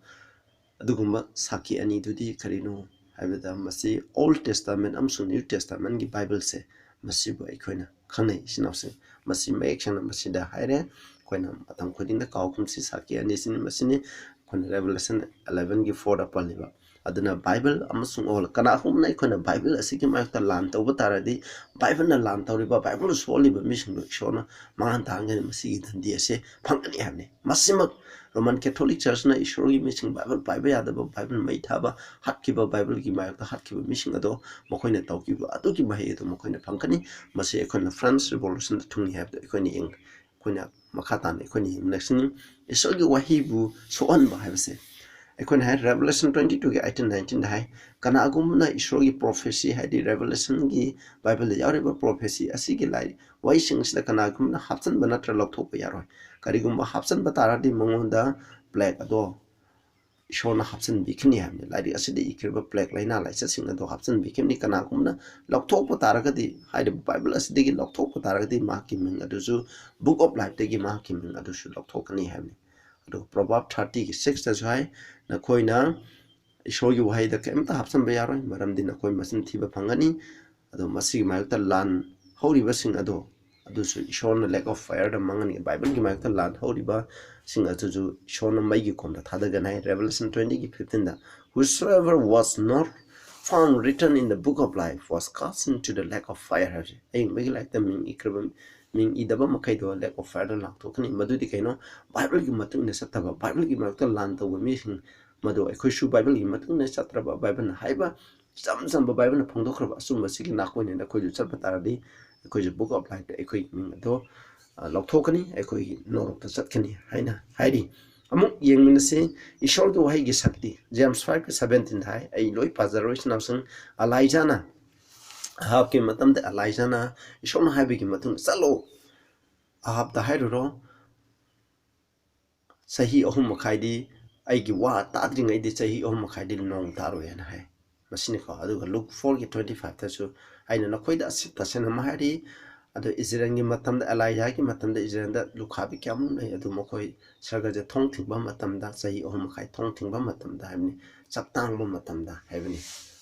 ꯑꯗꯨꯒꯨꯝꯕ ꯁꯥꯈꯤ ꯑꯅꯤꯗꯨꯗꯤ ꯀꯔꯤꯅꯣ? ꯍꯥꯏꯕꯗ ꯃꯁꯤ Old Testament ꯑꯃꯁꯨꯡ New Testamentꯀꯤ Bibleꯁꯦ, ꯃꯁꯤꯕꯨ ꯑꯩꯈꯣꯏꯅ ꯈꯪꯅꯩ, ꯏꯆꯤꯟ ꯏꯅꯥꯎꯁꯤꯡ꯫ ꯃꯁꯤ ꯃꯌꯦꯛ ꯁꯦꯡꯅ ꯃꯁꯤꯗ ꯍꯥꯏꯔꯦ꯫ ꯑꯩꯈꯣꯏꯅ ꯃꯇꯝ ꯈꯨꯗꯤꯡꯗ ꯀꯥꯎꯒꯨꯝꯁꯤ, ꯁꯥꯈꯤ ꯑꯅꯤꯁꯤꯅꯤ꯫ ꯃꯁꯤꯅꯤ ꯑꯩꯈꯣꯏꯅ Revelation elevenꯒꯤ fourꯗ ꯄꯜꯂꯤꯕ꯫ ꯑꯗꯨꯅ Bible ꯑꯃꯁꯨꯡ Old, ꯀꯅꯥꯒꯨꯝꯕꯅ ꯑꯩꯈꯣꯏꯅ Bible ꯑꯁꯤꯒꯤ ꯃꯥꯌꯣꯛꯇ ꯂꯥꯟ ꯇꯧꯕ ꯇꯥꯔꯗꯤ, Bibleꯅ ꯂꯥꯟ ꯇꯧꯔꯤꯕ, Bible ꯁꯣꯜꯂꯤꯕ ꯃꯤꯁꯤꯡꯗꯨ ꯏꯁꯣꯔꯅ ꯃꯥꯡꯍꯟ ꯇꯥꯍꯟꯒꯅꯤ, ꯃꯁꯤꯒꯤ ꯗꯟꯗꯤ ꯑꯁꯤ ꯐꯪꯒꯅꯤ ꯍꯥꯏꯕꯅꯤ꯫ ꯃꯁꯤꯃꯛ Roman Catholic Churchꯅ ꯏꯁꯣꯔꯒꯤ ꯃꯤꯁꯤꯡ, Bible ꯄꯥꯏꯕ ꯌꯥꯗꯕ, Bible ꯃꯩ ꯊꯥꯕ, ꯍꯥꯠꯈꯤꯕ, Bibleꯒꯤ ꯃꯥꯌꯣꯛꯇ ꯍꯥꯠꯈꯤꯕ ꯃꯤꯁꯤꯡ ꯑꯗꯣ ꯃꯈꯣꯏꯅ ꯇꯧꯈꯤꯕ ꯑꯗꯨꯒꯤ ꯃꯍꯩ ꯑꯗꯨ ꯃꯈꯣꯏꯅ ꯐꯪꯒꯅꯤ꯫ ꯃꯁꯤ ꯑꯩꯈꯣꯏꯅ French Revolutionꯗ ꯊꯨꯡꯏ ꯍꯥꯏꯕꯗꯨ ꯑꯩꯈꯣꯏꯅ ꯌꯦꯡ-, ꯑꯩꯈꯣꯏꯅ ꯃꯈꯥ ꯇꯥꯅ ꯑꯩꯈꯣꯏꯅ ꯌꯦꯡꯃꯤꯟꯅꯁꯤꯅꯤ꯫ ꯏꯁꯣꯔꯒꯤ ꯋꯥꯍꯩꯕꯨ ꯁꯣꯛꯍꯟꯕ ꯍꯥꯏꯕꯁꯦ ꯑꯩꯈꯣꯏꯅ ꯍꯥꯏ, Revelation twenty twoꯒꯤ eighteen nineteenꯗ ꯍꯥꯏ, ꯀꯅꯥꯒꯨꯝꯕꯅ ꯏꯁꯣꯔꯒꯤ prophecy, ꯍꯥꯏꯗꯤ Revelationꯒꯤ Bibleꯗ ꯌꯥꯎꯔꯤꯕ prophecy ꯑꯁꯤꯒꯤ ꯂꯥꯏꯔꯤꯛ ꯋꯥꯍꯩꯁꯤꯡꯁꯤꯗ ꯀꯅꯥꯒꯨꯝꯕꯅ ꯍꯥꯞꯆꯤꯟꯕ ꯅꯠꯇ꯭ꯔꯒ ꯂꯧꯊꯣꯛꯄ ꯌꯥꯔꯣꯏ꯫ ꯀꯔꯤꯒꯨꯝꯕ ꯍꯥꯞꯆꯤꯟꯕ ꯇꯥꯔꯗꯤ ꯃꯉꯣꯟꯗ plague ꯑꯗꯣ ꯏꯁꯣꯔꯅ ꯍꯥꯞꯆꯤꯟꯕꯤꯈꯤꯅꯤ ꯍꯥꯏꯕꯅꯤ꯫ ꯂꯥꯏꯔꯤꯛ ꯑꯁꯤꯗ ꯏꯈ꯭ꯔꯤꯕ plague, ꯂꯥꯏꯅꯥ ꯂꯥꯏꯆꯠꯁꯤꯡ ꯑꯗꯣ ꯍꯥꯞꯆꯤꯟꯕꯤꯈꯤꯕꯅꯤ꯫ ꯀꯅꯥꯒꯨꯝꯕꯅ ꯂꯧꯊꯣꯛꯄ ꯇꯥꯔꯒꯗꯤ, ꯍꯥꯏꯔꯤꯕ Bible ꯑꯁꯤꯗꯒꯤ ꯂꯧꯊꯣꯛꯄ ꯇꯥꯔꯒꯗꯤ ꯃꯍꯥꯛꯀꯤ ꯃꯤꯡ ꯑꯗꯨꯁꯨ Book of Lifeꯇꯒꯤ ꯃꯍꯥꯛꯀꯤ ꯃꯤꯡ ꯑꯗꯨꯁꯨ ꯂꯧꯊꯣꯛꯀꯅꯤ ꯍꯥꯏꯕꯅꯤ꯫ ꯑꯗꯨꯒ Proverb thirtyꯒꯤ sixꯇꯁꯨ ꯍꯥꯏ, "ꯅꯈꯣꯏꯅ ꯏꯁꯣꯔꯒꯤ ꯋꯥꯍꯩꯗ ꯀꯔꯤꯝꯇ ꯍꯥꯞꯆꯤꯟꯕ ꯌꯥꯔꯣꯏ, ꯃꯔꯝꯗꯤ ꯅꯈꯣꯏ ꯃꯆꯤꯟ ꯊꯤꯕ ꯐꯪꯒꯅꯤ꯫ ꯑꯗꯣ ꯃꯁꯤꯒꯤ ꯃꯥꯌꯣꯛꯇ ꯂꯥꯟ ꯍꯧꯔꯤꯕꯁꯤꯡ ꯑꯗꯣ, ꯑꯗꯨꯁꯨ ꯏꯁꯣꯔꯅ lake of fireꯗ ꯃꯥꯡꯍꯟꯒꯅꯤ꯫ Bibleꯒꯤ ꯃꯥꯌꯣꯛꯇ ꯂꯥꯟ ꯍꯧꯔꯤꯕꯁꯤꯡ ꯑꯗꯨꯁꯨ ꯏꯁꯣꯔꯅ ꯃꯩꯒꯤ ꯈꯣꯝꯗ ꯊꯥꯗꯒꯅꯤ" ꯍꯥꯏ, Revelation twentyꯒꯤ fifteenꯗ꯫ "Whosoever was not found written in the book of life was cast into the lake of fire" ꯍꯥꯏꯕꯁꯦ, ꯑꯍꯤꯡꯕꯒꯤ ꯂꯥꯏꯔꯤꯛꯇ ꯃꯤꯡ ꯏꯈ꯭ꯔꯕ, ꯃꯤꯡ ꯏꯗꯕ ꯃꯈꯩꯗꯣ lake of fireꯗ ꯂꯥꯡꯊꯣꯛꯀꯅꯤ꯫ ꯃꯗꯨꯗꯤ ꯀꯩꯅꯣ? Bibleꯒꯤ ꯃꯇꯨꯡ ꯏꯟꯅ ꯆꯠꯇꯕ, Bibleꯒꯤ ꯃꯥꯌꯣꯛꯇ ꯂꯥꯟ ꯇꯧꯕ ꯃꯤꯁꯤꯡ, ꯃꯗꯨ ꯑꯩꯈꯣꯏꯁꯨ Bibleꯒꯤ ꯃꯇꯨꯡ ꯏꯟꯅ ꯆꯠꯇ꯭ꯔꯕ, Bibleꯅ ꯍꯥꯏꯕ ꯏꯆꯝ ꯆꯝꯕ, Bibleꯅ ꯐꯣꯡꯗꯣꯛꯈ꯭ꯔꯕ ꯑꯆꯨꯝꯕꯁꯤꯒꯤ ꯅꯥꯀꯣꯏꯅꯅ ꯑꯩꯈꯣꯏꯁꯨ ꯆꯠꯄ ꯇꯥꯔꯗꯤ, ꯑꯩꯈꯣꯏꯁꯨ Book of Lifeꯇ ꯑꯩꯈꯣꯏꯒꯤ ꯃꯤꯡ ꯑꯗꯣ, ꯑ, ꯂꯧꯊꯣꯛꯀꯅꯤ, ꯑꯩꯈꯣꯏꯒꯤ ꯅꯣꯔꯣꯛꯇ ꯆꯠꯀꯅꯤ ꯍꯥꯏꯅ ꯍꯥꯏꯔꯤ꯫ ꯑꯃꯨꯛ ꯌꯦꯡꯃꯤꯟꯅꯁꯤ, ꯏꯁꯣꯔꯒꯤ ꯋꯥꯍꯩꯒꯤ ꯁꯛꯇꯤ꯫ James fiveꯀꯤ seventeen ꯍꯥꯏ, ꯑꯩ ꯂꯣꯏ ꯄꯥꯖꯔꯣꯏ, ꯏꯆꯤꯟ ꯏꯅꯥꯎꯁꯤꯡ꯫ ꯑꯂꯥꯏꯖꯥꯅ, ꯑꯍꯥꯕꯀꯤ ꯃꯇꯝꯗ ꯑꯂꯥꯏꯖꯥꯅ ꯏꯁꯣꯔꯅ ꯍꯥꯏꯕꯒꯤ ꯃꯇꯨꯡ ꯆꯠꯂꯣ, ꯑꯍꯥꯕꯇ ꯍꯥꯏꯔꯨꯔꯣ, ꯆꯍꯤ ꯑꯍꯨꯝ ꯃꯈꯥꯏꯗꯤ, ꯑꯩꯒꯤ ꯋꯥ ꯇꯥꯗ꯭ꯔꯤꯉꯩꯗꯤ ꯆꯍꯤ ꯑꯍꯨꯝ ꯃꯈꯥꯏꯗꯤ ꯅꯣꯡ ꯇꯥꯔꯣꯏ ꯍꯥꯏꯅ ꯍꯥꯏ꯫ ꯃꯁꯤꯅꯤꯀꯣ꯫ ꯑꯗꯨꯒ Luke fourꯒꯤ twenty fiveꯇꯁꯨ, "ꯑꯩꯅ ꯅꯈꯣꯏꯗ ꯑꯁꯤ ꯇꯁꯦꯡꯅ ꯑꯃ ꯍꯥꯏꯔꯤ, ꯑꯗꯣ ꯏꯖꯔꯦꯜꯒꯤ ꯃꯇꯝꯗ, ꯑꯦꯂꯥꯏꯖꯥꯒꯤ ꯃꯇꯝꯗ ꯏꯖꯔꯦꯜꯗ ꯂꯨꯈꯥꯕꯤ ꯀꯌꯥꯃꯨꯛ ꯂꯩ, ꯑꯗꯨ ꯃꯈꯣꯏ ꯁꯔꯒꯁꯦ ꯊꯣꯡ ꯊꯤꯡꯕ ꯃꯇꯝꯗ, ꯆꯍꯤ ꯑꯍꯨꯝ ꯃꯈꯥꯏ ꯊꯣꯡ ꯊꯤꯡꯕ ꯃꯇꯝꯗ" ꯍꯥꯏꯕꯅꯤ, ꯆꯥꯛ ꯇꯥꯡꯕ ꯃꯇꯝꯗ ꯍꯥꯏꯕꯅꯤ꯫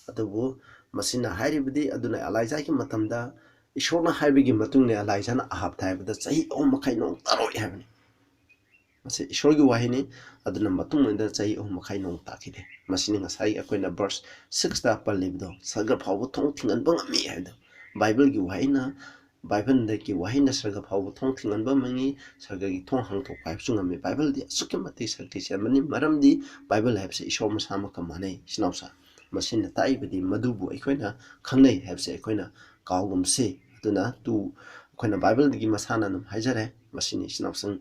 ꯑꯗꯨꯕꯨ ꯃꯁꯤꯅ ꯍꯥꯏꯔꯤꯕꯗꯤ, ꯑꯗꯨꯅ ꯑꯦꯂꯥꯏꯖꯥꯒꯤ ꯃꯇꯝꯗ ꯏꯁꯣꯔꯅ ꯍꯥꯏꯕꯒꯤ ꯃꯇꯨꯡ ꯏꯟꯅ ꯑꯦꯂꯥꯏꯖꯥꯅ ꯑꯍꯥꯕꯇ ꯍꯥꯏꯕꯗ ꯆꯍꯤ ꯑꯍꯨꯝ ꯃꯈꯥꯏ ꯅꯣꯡ ꯇꯥꯔꯣꯏ ꯍꯥꯏꯕꯅꯤ꯫ ꯃꯁꯤ ꯏꯁꯣꯔꯒꯤ ꯋꯥꯍꯩꯅꯤ꯫ ꯑꯗꯨꯅ ꯃꯇꯨꯡ ꯏꯟꯅ ꯆꯍꯤ ꯑꯍꯨꯝ ꯃꯈꯥꯏ ꯅꯣꯡ ꯇꯥꯈꯤꯗꯦ꯫ ꯃꯁꯤꯅꯤ ꯉꯁꯥꯏ ꯑꯩꯈꯣꯏꯅ verse sixꯇ ꯄꯜꯂꯤꯕꯗꯣ, ꯁꯔꯒ ꯐꯥꯎꯕ ꯊꯣꯡ ꯊꯤꯡꯍꯟꯕ ꯉꯝꯃꯤ ꯍꯥꯏꯕꯗꯣ꯫ ꯕꯥꯏꯕꯜꯒꯤ ꯋꯥꯍꯩꯅ, ꯕꯥꯏꯕꯜꯗꯒꯤ ꯋꯥꯍꯩꯅ ꯁꯔꯒ ꯐꯥꯎꯕ ꯊꯣꯡ ꯊꯤꯡꯍꯟꯕ ꯉꯝꯃꯤ, ꯁꯔꯒꯒꯤ ꯊꯣꯡ ꯍꯥꯡꯗꯣꯛꯄ ꯍꯥꯏꯕꯁꯨ ꯉꯝꯃꯤ꯫ ꯕꯥꯏꯕꯜꯗꯤ ꯑꯁꯨꯛꯀꯤ ꯃꯇꯤꯛ ꯁꯛꯇꯤ ꯆꯦꯟꯕꯅꯤ, ꯃꯔꯝꯗꯤ ꯕꯥꯏꯕꯜ ꯍꯥꯏꯕꯁꯤ ꯏꯁꯣꯔ ꯃꯁꯥꯃꯛꯀ ꯃꯥꯟꯅꯩ, ꯏꯆꯤꯟ ꯏꯅꯥꯎꯁꯥ꯫ ꯃꯁꯤꯅ ꯇꯥꯛꯏꯕꯗꯤ ꯃꯗꯨꯕꯨ ꯑꯩꯈꯣꯏꯅ ꯈꯪꯅꯩ ꯍꯥꯏꯕꯁꯦ ꯑꯩꯈꯣꯏꯅ ꯀꯥꯎꯒꯨꯝꯁꯤ꯫ ꯑꯗꯨꯅ ꯇꯨ, ꯑꯩꯈꯣꯏꯅ ꯕꯥꯏꯕꯜꯗꯒꯤ ꯃꯁꯥꯅ ꯑꯗꯨꯝ ꯍꯥꯏꯖꯔꯦ꯫ ꯃꯁꯤꯅꯤ, ꯏꯆꯤꯟ ꯏꯅꯥꯎꯁꯤꯡ꯫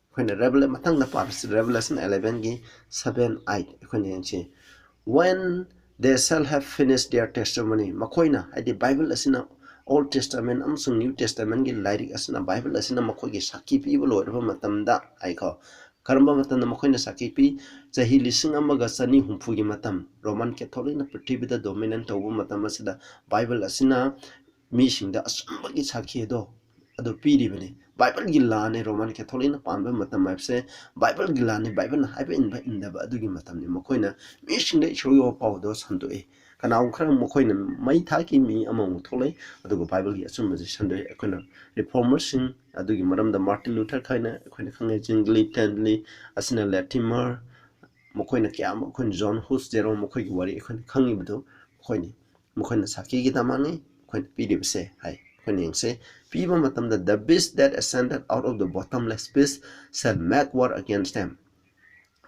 ꯑꯩꯈꯣꯏꯅ Revel-, ꯃꯊꯪꯗ ꯄꯥꯔꯁꯤ, Revelation elevenꯒꯤ seven, eight ꯑꯩꯈꯣꯏꯅ ꯌꯦꯡꯁꯤ꯫ "When they shall have finished their testimony", ꯃꯈꯣꯏꯅ, ꯍꯥꯏꯗꯤ ꯕꯥꯏꯕꯜ ꯑꯁꯤꯅ, Old Testament ꯑꯃꯁꯨꯡ New Testamentꯀꯤ ꯂꯥꯏꯔꯤꯛ ꯑꯁꯤꯅ, ꯕꯥꯏꯕꯜ ꯑꯁꯤꯅ ꯃꯈꯣꯏꯒꯤ ꯁꯥꯈꯤ ꯄꯤꯕ ꯂꯣꯏꯔꯕ ꯃꯇꯝꯗ ꯍꯥꯏꯀꯣ, ꯀꯔꯝꯕ ꯃꯇꯝꯗ ꯃꯈꯣꯏꯅ ꯁꯥꯈꯤ ꯄꯤ? ꯆꯍꯤ ꯂꯤꯁꯤꯡ ꯑꯃꯒ ꯆꯅꯤ ꯍꯨꯝꯐꯨꯒꯤ ꯃꯇꯝ, ꯔꯣꯃꯟ ꯀꯦꯊꯣꯂꯤꯛꯅ ꯄ꯭ꯔꯤꯊꯤꯕꯤꯗ dominate ꯇꯧꯕ ꯃꯇꯝ ꯑꯁꯤꯗ ꯕꯥꯏꯕꯜ ꯑꯁꯤꯅ ꯃꯤꯁꯤꯡꯗ ꯑꯆꯨꯝꯕꯒꯤ ꯁꯥꯈꯤ ꯑꯗꯣ, ꯑꯗꯨ ꯄꯤꯔꯤꯕꯅꯤ꯫ ꯕꯥꯏꯕꯜꯒꯤ ꯂꯥꯅꯤ, ꯔꯣꯃꯟ ꯀꯦꯊꯣꯂꯤꯛꯅ ꯄꯥꯟꯕ ꯃꯇꯝ ꯍꯥꯏꯕꯁꯦ ꯕꯥꯏꯕꯜꯒꯤ ꯂꯥꯅꯤ, ꯕꯥꯏꯕꯜꯅ ꯍꯥꯏꯕ ꯏꯟꯕ ꯏꯟꯗꯕ ꯑꯗꯨꯒꯤ ꯃꯇꯝꯅꯤ꯫ ꯃꯈꯣꯏꯅ ꯃꯤꯁꯤꯡꯗ ꯏꯁꯣꯔꯒꯤ ꯋꯥ ꯄꯥꯎꯗꯣ ꯁꯟꯗꯣꯛꯏ꯫ ꯀꯅꯥꯒꯨꯝꯕ ꯈꯔ ꯃꯈꯣꯏꯅ ꯃꯩ ꯊꯥꯈꯤ, ꯃꯤ ꯑꯃꯃꯨꯛ ꯊꯣꯛꯂꯛꯏ, ꯑꯗꯨꯒ ꯕꯥꯏꯕꯜꯒꯤ ꯑꯆꯨꯝꯕꯁꯤ ꯁꯟꯗꯣꯛꯏ꯫ ꯑꯩꯈꯣꯏꯅ reformerꯁꯤꯡ, ꯑꯗꯨꯒꯤ ꯃꯔꯝꯗ ꯃꯥꯔꯇꯤꯟ ꯂꯨꯊꯔ ꯈꯥꯏꯅ ꯑꯩꯈꯣꯏꯅ ꯈꯪꯉꯦ, ꯖꯤꯡꯒꯂꯤ ꯇꯦꯟꯂꯤ, ꯑꯁꯤꯅ ꯂꯦꯇꯤꯃꯔ, ꯃꯈꯣꯏꯅ ꯀꯌꯥ ꯑꯃ, ꯑꯩꯈꯣꯏꯅ ꯖꯣꯟ ꯍꯨꯁ ꯖꯦꯔꯣꯝ, ꯃꯈꯣꯏꯒꯤ ꯋꯥꯔꯤ ꯑꯩꯈꯣꯏꯅ ꯈꯪꯉꯤꯕꯗꯨ ꯃꯈꯣꯏꯅꯤ꯫ ꯃꯈꯣꯏꯅ ꯁꯥꯈꯤꯒꯤꯗꯃꯛꯅꯤ ꯑꯩꯈꯣꯏꯅ ꯄꯤꯔꯤꯕꯁꯦ ꯍꯥꯏ꯫ ꯑꯩꯈꯣꯏꯅ ꯌꯦꯡꯁꯦ꯫ ꯄꯤꯕ ꯃꯇꯝꯗ, "The beast that ascended out of the bottomless pit shall make war against them."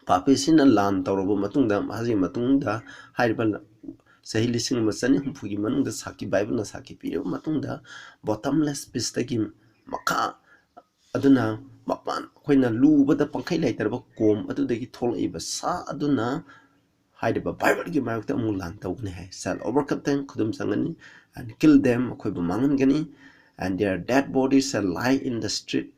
ꯄꯥꯄꯤꯁꯤꯅ ꯂꯥꯟ ꯇꯧꯔꯕ ꯃꯇꯨꯡꯗ, ꯃꯥꯒꯤ ꯃꯇꯨꯡꯗ ꯍꯥꯏꯔꯤꯕ ꯆꯍꯤ ꯂꯤꯁꯤꯡ ꯑꯃ ꯆꯅꯤ ꯍꯨꯝꯐꯨꯒꯤ ꯃꯅꯨꯡꯗ ꯁꯥꯈꯤ, ꯕꯥꯏꯕꯜꯅ ꯁꯥꯈꯤ ꯄꯤꯔꯕ ꯃꯇꯨꯡꯗ, bottomless pitꯇꯒꯤ ꯃꯈꯥ ꯑꯗꯨꯅ ꯃꯄꯥꯟ ꯑꯩꯈꯣꯏꯅ ꯂꯨꯕꯗ ꯄꯪꯈꯩ ꯂꯩꯇ꯭ꯔꯕ ꯀꯣꯝ ꯑꯗꯨꯗꯒꯤ ꯊꯣꯛꯂꯛꯏꯕ ꯁꯥ ꯑꯗꯨꯅ ꯍꯥꯏꯔꯤꯕ ꯕꯥꯏꯕꯜꯒꯤ ꯃꯥꯌꯣꯛꯇ ꯑꯃꯨꯛ ꯂꯥꯟ ꯇꯧꯒꯅꯤ ꯍꯥꯏ꯫ "Shall overcome them", ꯈꯨꯗꯨꯝ ꯆꯪꯒꯅꯤ, "and kill them", ꯃꯈꯣꯏꯕꯨ ꯃꯥꯡꯍꯟꯒꯅꯤ, "and their dead bodies shall lie in the street,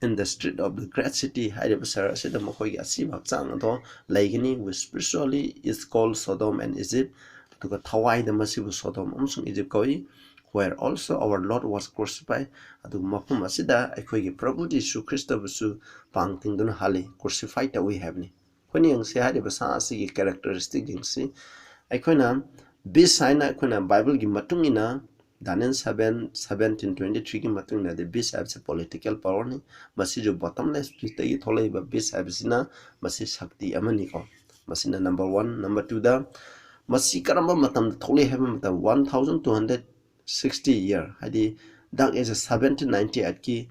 in the street of the great city", ꯍꯥꯏꯔꯤꯕ ꯁꯍꯔ ꯑꯁꯤꯗ ꯃꯈꯣꯏꯒꯤ ꯑꯁꯤꯕ ꯍꯛꯆꯥꯡ ꯑꯗꯣ ꯂꯩꯒꯅꯤ, "which spiritually is called Sodom and Egypt", ꯑꯗꯨꯒ ꯊꯋꯥꯏꯗ ꯃꯁꯤꯕꯨ ꯁꯣꯗꯣꯝ ꯑꯃꯁꯨꯡ ꯏꯖꯤꯞ ꯀꯧꯏ, "where also our Lord was crucified", ꯑꯗꯨꯒ ꯃꯐꯝ ꯑꯁꯤꯗ ꯑꯩꯈꯣꯏꯒꯤ ꯄ꯭ꯔꯚꯨ ꯖꯤꯁꯨ ꯈ꯭ꯔꯤꯁꯇꯕꯨꯁꯨ ꯄꯥꯡ ꯇꯤꯡꯗꯨꯅ ꯍꯥꯠꯂꯤ, crucify ꯇꯧꯏ ꯍꯥꯏꯕꯅꯤ꯫ ꯑꯩꯈꯣꯏꯅ ꯌꯦꯡꯁꯤ, ꯍꯥꯏꯔꯤꯕ ꯁꯥ ꯑꯁꯤꯒꯤ characteristic ꯌꯦꯡꯁꯤ꯫ ꯑꯩꯈꯣꯏꯅ beast ꯍꯥꯏꯅ ꯑꯩꯈꯣꯏꯅ Bible ꯒꯤ ꯃꯇꯨꯡ ꯏꯟꯅ Daniel seven seventeen twenty three ꯒꯤ ꯃꯇꯨꯡ ꯏꯟꯅꯗꯤ beast ꯍꯥꯏꯕꯁꯦ political power ꯅꯤ꯫ ꯃꯁꯤꯁꯨ bottomless pit ꯇꯒꯤ ꯊꯣꯛꯂꯛꯏꯕ beast ꯍꯥꯏꯕꯁꯤꯅ ꯃꯁꯤ ꯁꯛꯇꯤ ꯑꯃꯅꯤꯀꯣ꯫ ꯃꯁꯤꯅ number one꯫ Number two ꯗ ꯃꯁꯤ ꯀꯔꯝꯕ ꯃꯇꯝꯗ ꯊꯣꯛꯂꯛꯏ ꯍꯥꯏꯕ ꯃꯇꯝ one thousand two hundred sixty year, ꯍꯥꯏꯗꯤ Dark Ages seventeen ninety eight ꯀꯤ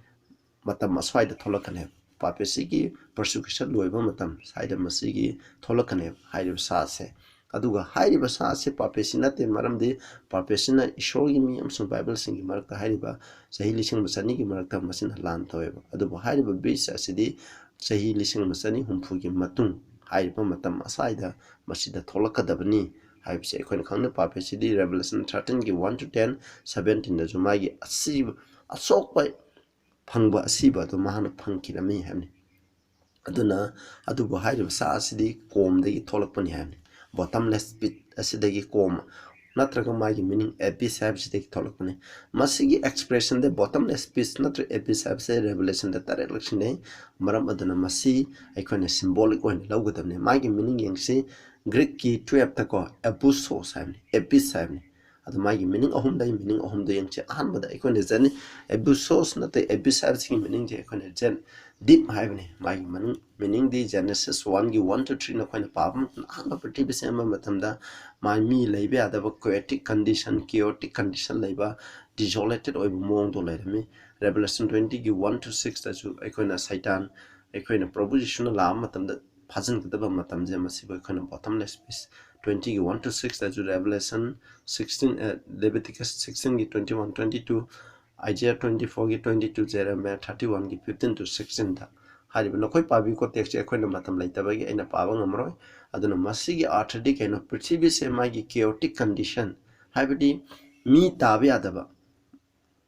ꯃꯇꯝ ꯑꯁ꯭ꯋꯥꯏꯗ ꯊꯣꯛꯂꯛꯀꯅꯦꯕ꯫ Papacy ꯒꯤ persecution ꯂꯣꯏꯕ ꯃꯇꯝ ꯁ꯭ꯋꯥꯏꯗ ꯃꯁꯤꯒꯤ ꯊꯣꯛꯂꯛꯀꯅꯦꯕ ꯍꯥꯏꯔꯤꯕ ꯁꯥ ꯑꯁꯦ꯫ ꯑꯗꯨꯒ ꯍꯥꯏꯔꯤꯕ ꯁꯥ ꯑꯁꯤ papacy ꯅꯠꯇꯦ, ꯃꯔꯝꯗꯤ papacy ꯅ ꯏꯁꯣꯔꯒꯤ ꯃꯤ ꯑꯃꯁꯨꯡ Bible ꯁꯤꯡꯒꯤ ꯃꯔꯛꯇ ꯍꯥꯏꯔꯤꯕ ꯆꯍꯤ ꯂꯤꯁꯤꯡ ꯑꯃ ꯆꯅꯤꯒꯤ ꯃꯔꯛꯇ ꯃꯁꯤꯅ ꯂꯥꯟ ꯇꯧꯋꯦꯕ꯫ ꯑꯗꯨꯕꯨ ꯍꯥꯏꯔꯤꯕ beast ꯑꯁꯤꯗꯤ ꯆꯍꯤ ꯂꯤꯁꯤꯡ ꯑꯃ ꯆꯅꯤ ꯍꯨꯝꯐꯨꯒꯤ ꯃꯇꯨꯡ ꯍꯥꯏꯔꯤꯕ ꯃꯇꯝ ꯑꯁ꯭ꯋꯥꯏꯗ ꯃꯁꯤꯗ ꯊꯣꯛꯂꯛꯀꯗꯕꯅꯤ ꯍꯥꯏꯕꯁꯤ ꯑꯩꯈꯣꯏꯅ ꯈꯪꯅ꯫ Papacy ꯗꯤ Revelation thirteen ꯒꯤ one to ten, seventeen ꯗꯁꯨ ꯃꯥꯒꯤ ꯑꯁꯤꯕ, ꯑꯁꯣꯛꯄ ꯐꯪꯕ ꯑꯁꯤꯕ ꯑꯗꯨ ꯃꯍꯥꯛꯅ ꯐꯪꯈꯤꯔꯝꯃꯤ ꯍꯥꯏꯕꯅꯤ꯫ ꯑꯗꯨꯅ ꯑꯗꯨꯕꯨ ꯍꯥꯏꯔꯤꯕ ꯁꯥ ꯑꯁꯤꯗꯤ ꯀꯣꯝꯗꯒꯤ ꯊꯣꯛꯂꯛꯄꯅꯤ ꯍꯥꯏꯕꯅꯤ꯫ Bottomless pit ꯑꯁꯤꯗꯒꯤ, ꯀꯣꯝ ꯅꯠꯇ꯭ꯔꯒ ꯃꯥꯒꯤ meaning abyss ꯍꯥꯏꯕꯁꯤꯗꯒꯤ ꯊꯣꯛꯂꯛꯄꯅꯤ꯫ ꯃꯁꯤꯒꯤ expression ꯗ bottomless pit ꯅꯠꯇ꯭ꯔꯒ abyss ꯍꯥꯏꯕꯁꯦ Revelation ꯗ ꯇꯔꯦꯠꯂꯛ ꯁꯤꯖꯤꯟꯅꯩ꯫ ꯃꯔꯝ ꯑꯗꯨꯅ ꯃꯁꯤ ꯑꯩꯈꯣꯏꯅ symbolic ꯑꯣꯏꯅ ꯂꯧꯒꯗꯕꯅꯤ꯫ ꯃꯥꯒꯤ meaning ꯌꯦꯡꯁꯤ꯫ Greek ꯀꯤ twelve ꯇꯀꯣ, abyssos ꯍꯥꯏꯕꯅꯤ, abyss ꯍꯥꯏꯕꯅꯤ꯫ ꯑꯗꯨ ꯃꯥꯒꯤ meaning ꯑꯍꯨꯝꯗ, meaning ꯑꯍꯨꯝꯗ ꯌꯦꯡꯁꯤ꯫ ꯑꯍꯥꯟꯕꯗ ꯑꯩꯈꯣꯏꯅ ꯖꯦꯅꯤ-, abyssos ꯅꯠꯇꯦ, abyss ꯍꯥꯏꯕꯁꯤꯒꯤ meaning ꯁꯦ ꯑꯩꯈꯣꯏꯅ ꯖꯦꯟ-, deep ꯍꯥꯏꯕꯅꯤ꯫ ꯃꯥꯒꯤ meaning, meaning ꯗꯤ Genesis one ꯒꯤ one to three ꯅ ꯑꯩꯈꯣꯏꯅ ꯄꯥꯕ ꯃꯇꯝꯗ, ꯑꯍꯥꯟꯕ ꯄ꯭ꯔꯤꯊꯤꯕꯤ ꯁꯦꯝꯕ ꯃꯇꯝꯗ ꯃꯥ ꯃꯤ ꯂꯩꯕ ꯌꯥꯗꯕ chaotic condition, chaotic condition ꯂꯩꯕ, desolated ꯑꯣꯏꯕ ꯃꯑꯣꯡꯗꯣ ꯂꯩꯔꯝꯃꯤ꯫ Revelation twenty ꯒꯤ one to six ꯇꯁꯨ ꯑꯩꯈꯣꯏꯅ ꯁꯩꯇꯥꯟ, ꯑꯩꯈꯣꯏꯅ ꯄ꯭ꯔꯚꯨ ꯌꯤꯁꯨꯅ ꯂꯥꯛꯑꯕ ꯃꯇꯝꯗ ꯐꯥꯖꯤꯟꯒꯗꯕ ꯃꯇꯝꯁꯦ, ꯃꯁꯤꯕꯨ ꯑꯩꯈꯣꯏꯅ bottomless pit, twenty ꯒꯤ one to six ꯇꯁꯨ, Revelation sixteen, ꯑ, Leviticus sixteen ꯒꯤ twenty one, twenty two, Isaiah twenty four ꯒꯤ twenty two, Jeremiah thirty one ꯒꯤ fifteen to sixteen ꯗ ꯍꯥꯏꯔꯤꯕ꯫ ꯅꯈꯣꯏ ꯄꯥꯕꯤꯌꯨꯀꯣ, text ꯁꯦ ꯑꯩꯈꯣꯏꯅ ꯃꯇꯝ ꯂꯩꯇꯕꯒꯤ ꯑꯩꯅ ꯄꯥꯕ ꯉꯝꯃꯔꯣꯏ꯫ ꯑꯗꯨꯅ ꯃꯁꯤꯒꯤ ꯑꯥꯔꯊꯗꯤ ꯀꯩꯅꯣ? ꯄ꯭ꯔꯤꯊꯤꯕꯤꯁꯦ ꯃꯥꯒꯤ chaotic condition, ꯍꯥꯏꯕꯗꯤ ꯃꯤ ꯇꯥꯕ ꯌꯥꯗꯕ,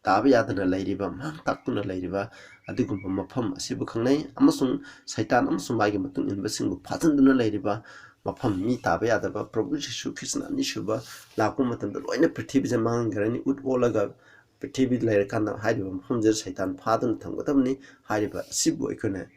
ꯇꯥꯕ ꯌꯥꯗꯅ ꯂꯩꯔꯤꯕ, ꯃꯥꯡ ꯇꯥꯛꯇꯨꯅ ꯂꯩꯔꯤꯕ ꯑꯗꯨꯒꯨꯝꯕ ꯃꯐꯝ ꯑꯁꯤꯕꯨ ꯈꯪꯅꯩ꯫ ꯑꯃꯁꯨꯡ ꯁꯩꯇꯥꯟ ꯑꯃꯁꯨꯡ ꯃꯥꯒꯤ ꯃꯇꯨꯡ ꯏꯟꯕꯁꯤꯡꯕꯨ ꯐꯥꯖꯤꯟꯗꯨꯅ ꯂꯩꯔꯤꯕ ꯃꯐꯝ, ꯃꯤ ꯇꯥꯕ ꯌꯥꯗꯕ꯫ ꯄ꯭ꯔꯚꯨ ꯖꯤꯁꯨ ꯈ꯭ꯔꯤꯁꯅ ꯑꯅꯤꯁꯨꯕ ꯂꯥꯛꯄ ꯃꯇꯝꯗ ꯂꯣꯏꯅ ꯄ꯭ꯔꯤꯊꯤꯕꯤꯁꯦ ꯃꯥꯡꯍꯟꯈ꯭ꯔꯅꯤ꯫ ꯎꯠ ꯑꯣꯜꯂꯒ ꯄ꯭ꯔꯤꯊꯤꯕꯤ ꯂꯩꯔꯀꯥꯟꯗ ꯍꯥꯏꯔꯤꯕ ꯃꯐꯝꯁꯤꯗ ꯁꯩꯇꯥꯟ ꯐꯥꯗꯨꯅ ꯊꯝꯒꯗꯕꯅꯤ꯫ ꯍꯥꯏꯔꯤꯕ ꯑꯁꯤꯕꯨ ꯑꯩꯈꯣꯏꯅ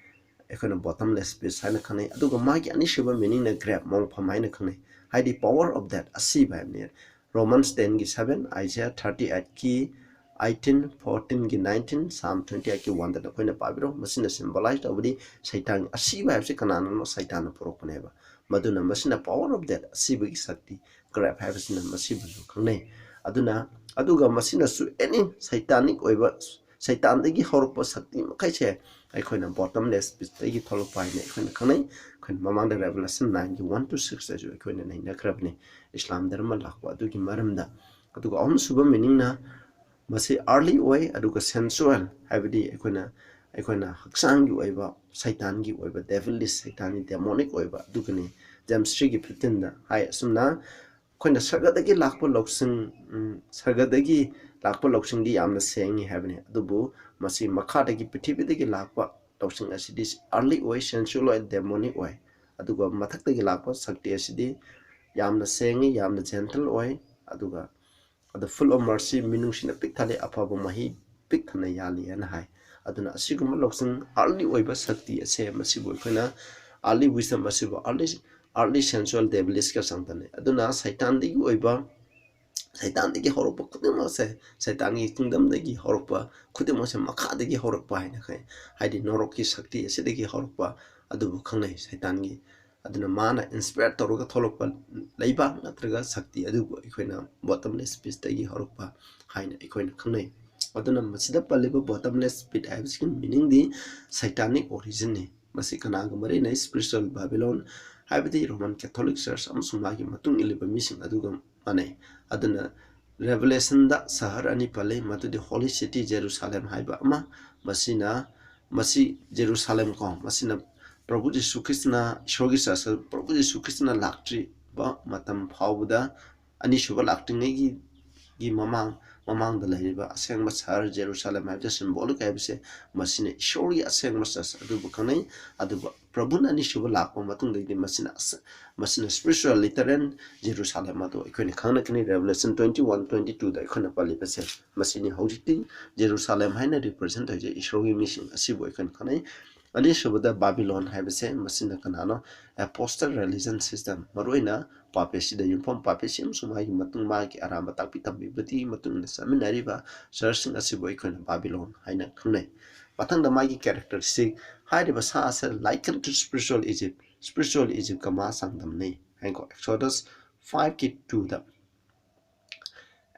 ꯑꯩꯈꯣꯏꯅ bottomless pit ꯍꯥꯏꯅ ꯈꯪꯅꯩ꯫ ꯑꯗꯨꯒ ꯃꯥꯒꯤ ꯑꯅꯤꯁꯨꯕ meaning ꯅ grave, ꯃꯣꯡꯐꯝ ꯍꯥꯏꯅ ꯈꯪꯅꯩ꯫ ꯍꯥꯏꯗꯤ power of death, ꯑꯁꯤꯕ ꯍꯥꯏꯕꯅꯤ꯫ Romans ten ꯒꯤ seven, Isaiah thirty eight ꯀꯤ eighteen, fourteen ꯒꯤ nineteen, Psalm twenty eight ꯀꯤ one ꯗ ꯑꯩꯈꯣꯏꯅ ꯄꯥꯕꯤꯔꯣ꯫ ꯃꯁꯤꯅ symbolize ꯇꯧꯕꯗꯤ ꯁꯩꯇꯥꯟ, ꯑꯁꯤꯕ ꯍꯥꯏꯕꯁꯤ ꯀꯅꯥꯅꯅꯣ? ꯁꯩꯇꯥꯟꯅ ꯄꯨꯔꯛꯄꯅꯦꯕ꯫ ꯃꯗꯨꯅ ꯃꯁꯤꯅ power of death, ꯑꯁꯤꯕꯒꯤ ꯁꯛꯇꯤ, grave ꯍꯥꯏꯕꯁꯤꯅ ꯃꯁꯤꯕꯨꯁꯨ ꯈꯪꯅꯩ꯫ ꯑꯗꯨꯅ, ꯑꯗꯨꯒ ꯃꯁꯤꯅꯁꯨ any satanic ꯑꯣꯏꯕ, ꯁꯩꯇꯥꯟꯗꯒꯤ ꯍꯧꯔꯛꯄ ꯁꯛꯇꯤ ꯃꯈꯩꯁꯦ ꯑꯩꯈꯣꯏꯅ bottomless pit ꯇꯒꯤ ꯊꯣꯛꯂꯛꯄ ꯍꯥꯏꯅ ꯑꯩꯈꯣꯏꯅ ꯈꯪꯅꯩ꯫ ꯑꯩꯈꯣꯏꯅ ꯃꯃꯥꯡꯗ Revelation nine ꯒꯤ one to six ꯇꯁꯨ ꯑꯩꯈꯣꯏꯅ ꯅꯩꯅꯈ꯭ꯔꯕꯅꯤ ꯏꯁꯂꯥꯝ ꯙꯔꯃ ꯂꯥꯛꯄ ꯑꯗꯨꯒꯤ ꯃꯔꯝꯗ꯫ ꯑꯗꯨꯒ ꯑꯍꯨꯝꯁꯨꯕ meaning ꯅ ꯃꯁꯤ earthly ꯑꯣꯏ, ꯑꯗꯨꯒ sensual ꯍꯥꯏꯕꯗꯤ ꯑꯩꯈꯣꯏꯅ, ꯑꯩꯈꯣꯏꯅ ꯍꯛꯆꯥꯡꯒꯤ ꯑꯣꯏꯕ, ꯁꯩꯇꯥꯟꯒꯤ ꯑꯣꯏꯕ, devilish, ꯁꯩꯇꯥꯟꯒꯤ demonic ꯑꯣꯏꯕ ꯑꯗꯨꯒꯅꯤ꯫ James three ꯒꯤ fifteen ꯗ ꯍꯥꯏ ꯑꯁꯨꯝꯅ, ꯑꯩꯈꯣꯏꯅ ꯁꯔꯒꯗꯒꯤ ꯂꯥꯛꯄ ꯂꯧꯁꯤꯡ, ꯎꯝ, ꯁꯔꯒꯗꯒꯤ ꯂꯥꯛꯄ ꯂꯧꯁꯤꯡꯗꯤ ꯌꯥꯝꯅ ꯁꯦꯡꯉꯤ ꯍꯥꯏꯕꯅꯤ, ꯑꯗꯨꯕꯨ ꯃꯁꯤ ꯃꯈꯥꯗꯒꯤ, ꯄ꯭ꯔꯤꯊꯤꯕꯤꯗꯒꯤ ꯂꯥꯛꯄ ꯂꯧꯁꯤꯡ ꯑꯁꯤꯗꯤ earthly ꯑꯣꯏ, sensual ꯑꯣꯏ, demonic ꯑꯣꯏ꯫ ꯑꯗꯨꯒ ꯃꯊꯛꯇꯒꯤ ꯂꯥꯛꯄ ꯁꯛꯇꯤ ꯑꯁꯤꯗꯤ ꯌꯥꯝꯅ ꯁꯦꯡꯉꯤ, ꯌꯥꯝꯅ gentle ꯑꯣꯏ, ꯑꯗꯨꯒ ꯑꯗꯨ full of mercy, ꯃꯤꯅꯨꯡꯁꯤꯅ ꯄꯤꯛ ꯊꯜꯂꯤ, ꯑꯐꯕ ꯃꯍꯩ ꯄꯤꯛ ꯊꯟꯅ ꯌꯥꯜꯂꯤ ꯍꯥꯏꯅ ꯍꯥꯏ꯫ ꯑꯗꯨꯅ ꯑꯁꯤꯒꯨꯝꯕ ꯂꯧꯁꯤꯡ, earthly ꯑꯣꯏꯕ ꯁꯛꯇꯤ ꯑꯁꯦ, ꯃꯁꯤꯕꯨ ꯑꯩꯈꯣꯏꯅ earthly wisdom ꯑꯁꯤꯕꯨ earthly, earthly sensual devilish ꯀ ꯆꯥꯡꯗꯝꯅꯩ꯫ ꯑꯗꯨꯅ ꯁꯩꯇꯥꯟꯗꯒꯤ ꯑꯣꯏꯕ, ꯁꯩꯇꯥꯟꯗꯒꯤ ꯍꯧꯔꯛꯄ ꯈꯨꯗꯤꯡꯃꯛꯁꯦ, ꯁꯩꯇꯥꯟꯒꯤ kingdom ꯗꯒꯤ ꯍꯧꯔꯛꯄ ꯈꯨꯗꯤꯡꯃꯛꯁꯦ ꯃꯈꯥꯗꯒꯤ ꯍꯧꯔꯛꯄ ꯍꯥꯏꯅ ꯈꯪꯉꯤ꯫ ꯍꯥꯏꯗꯤ ꯅꯣꯔꯣꯛꯀꯤ ꯁꯛꯇꯤ ꯑꯁꯤꯗꯒꯤ ꯍꯧꯔꯛꯄ ꯑꯗꯨꯕꯨ ꯈꯪꯅꯩ ꯁꯩꯇꯥꯟꯒꯤ꯫ ꯑꯗꯨꯅ ꯃꯥꯅ inspire ꯇꯧꯔꯒ ꯊꯣꯛꯂꯛꯄ ꯂꯩꯕꯥꯛ ꯅꯠꯇ꯭ꯔꯒ ꯁꯛꯇꯤ ꯑꯗꯨꯕꯨ ꯑꯩꯈꯣꯏꯅ bottomless pit ꯇꯒꯤ ꯍꯧꯔꯛꯄ ꯍꯥꯏꯅ ꯑꯩꯈꯣꯏꯅ ꯈꯪꯅꯩ꯫ ꯑꯗꯨꯅ ꯃꯁꯤꯗ ꯄꯜꯂꯤꯕ bottomless pit ꯍꯥꯏꯕꯁꯤꯒꯤ meaning ꯗꯤ satanic origin ꯅꯤ꯫ ꯃꯁꯤ ꯀꯅꯥꯒ ꯃꯔꯤ ꯂꯩꯅꯩ? Spiritual Babylon, ꯍꯥꯏꯕꯗꯤ Roman Catholic Church ꯑꯃꯁꯨꯡ ꯃꯥꯒꯤ ꯃꯇꯨꯡ ꯏꯜꯂꯤꯕ ꯃꯤꯁꯤꯡ ꯑꯗꯨꯒ ꯃꯥꯟꯅꯩ꯫ ꯑꯗꯨꯅ Revelation ꯗ ꯁꯍꯔ ꯑꯅꯤ ꯄꯜꯂꯤ, ꯃꯗꯨꯗꯤ Holy City Jerusalem ꯍꯥꯏꯕ ꯑꯃ, ꯃꯁꯤꯅ, ꯃꯁꯤ ꯖꯦꯔꯨꯁꯥꯂꯦꯝ ꯀꯣ, ꯃꯁꯤꯅ ꯄ꯭ꯔꯚꯨ ꯖꯤꯁꯨ ꯈ꯭ꯔꯤꯁꯇꯅ, ꯏꯁꯣꯔꯒꯤ ꯆꯔꯆꯇ ꯄ꯭ꯔꯚꯨ ꯖꯤꯁꯨ ꯈ꯭ꯔꯤꯁꯇꯅ ꯂꯥꯛꯇ꯭ꯔꯤꯕ ꯃꯇꯝ ꯐꯥꯎꯕꯗ, ꯑꯅꯤꯁꯨꯕ ꯂꯥꯛꯇ꯭ꯔꯤꯉꯩꯒꯤ, ꯒꯤ ꯃꯃꯥꯡ, ꯃꯃꯥꯡꯗ ꯂꯩꯔꯤꯕ ꯑꯁꯦꯡꯕ ꯁꯍꯔ ꯖꯦꯔꯨꯁꯥꯂꯦꯝ ꯍꯥꯏꯕꯁꯦ symbolic ꯍꯥꯏꯕꯁꯦ, ꯃꯁꯤꯅ ꯏꯁꯣꯔꯒꯤ ꯑꯁꯦꯡꯕ ꯆꯔꯆ ꯑꯗꯨꯕꯨ ꯈꯪꯅꯩ꯫ ꯑꯗꯨꯒ ꯄ꯭ꯔꯚꯨꯅ ꯑꯅꯤꯁꯨꯕ ꯂꯥꯛꯄ ꯃꯇꯨꯡꯗꯒꯤꯗꯤ ꯃꯁꯤꯅ ꯑꯁ-, ꯃꯁꯤꯅ spiritual literal ꯖꯦꯔꯨꯁꯥꯂꯦꯝ ꯑꯗꯨ ꯑꯩꯈꯣꯏꯅ ꯈꯪꯅꯒꯅꯤ꯫ Revelation twenty one, twenty two ꯗ ꯑꯩꯈꯣꯏꯅ ꯄꯜꯂꯤꯕꯁꯦ ꯃꯁꯤꯅꯤ꯫ ꯍꯧꯖꯤꯛꯇꯤ ꯖꯦꯔꯨꯁꯥꯂꯦꯝ ꯍꯥꯏꯅ represent ꯇꯧꯔꯤꯁꯦ ꯏꯁꯣꯔꯒꯤ ꯃꯤꯁꯤꯡ ꯑꯁꯤꯕꯨ ꯑꯩꯈꯣꯏꯅ ꯈꯪꯅꯩ꯫ ꯑꯅꯤꯁꯨꯕꯗ ꯕꯥꯕꯤꯂꯣꯟ ꯍꯥꯏꯕꯁꯦ, ꯃꯁꯤꯅ ꯀꯅꯥꯅꯣ? Apostate religion system, ꯃꯔꯨꯑꯣꯏꯅ ꯄꯥꯄꯦꯁꯤꯗ ꯌꯨꯝꯐꯝ, ꯄꯥꯄꯦꯁꯤ ꯑꯃꯁꯨꯡ ꯃꯥꯒꯤ ꯃꯇꯨꯡ, ꯃꯥꯒꯤ ꯑꯔꯥꯟꯕ ꯇꯥꯛꯄꯤ ꯇꯝꯕꯤꯕꯗꯒꯤ ꯃꯇꯨꯡ ꯏꯟꯅ ꯆꯠꯃꯤꯟꯅꯔꯤꯕ ꯆꯔꯆꯁꯤꯡ ꯑꯁꯤꯕꯨ ꯑꯩꯈꯣꯏꯅ ꯕꯥꯕꯤꯂꯣꯟ ꯍꯥꯏꯅ ꯈꯪꯅꯩ꯫ ꯃꯊꯪꯗ ꯃꯥꯒꯤ characteristic, ꯍꯥꯏꯔꯤꯕ ꯁꯥ ꯑꯁꯤ likened to spiritual Egypt, spiritual Egyptꯀ ꯃꯥ ꯆꯥꯡꯗꯝꯅꯩ ꯍꯥꯏꯀꯣ꯫ Exodus fiveꯀꯤ twoꯗ꯫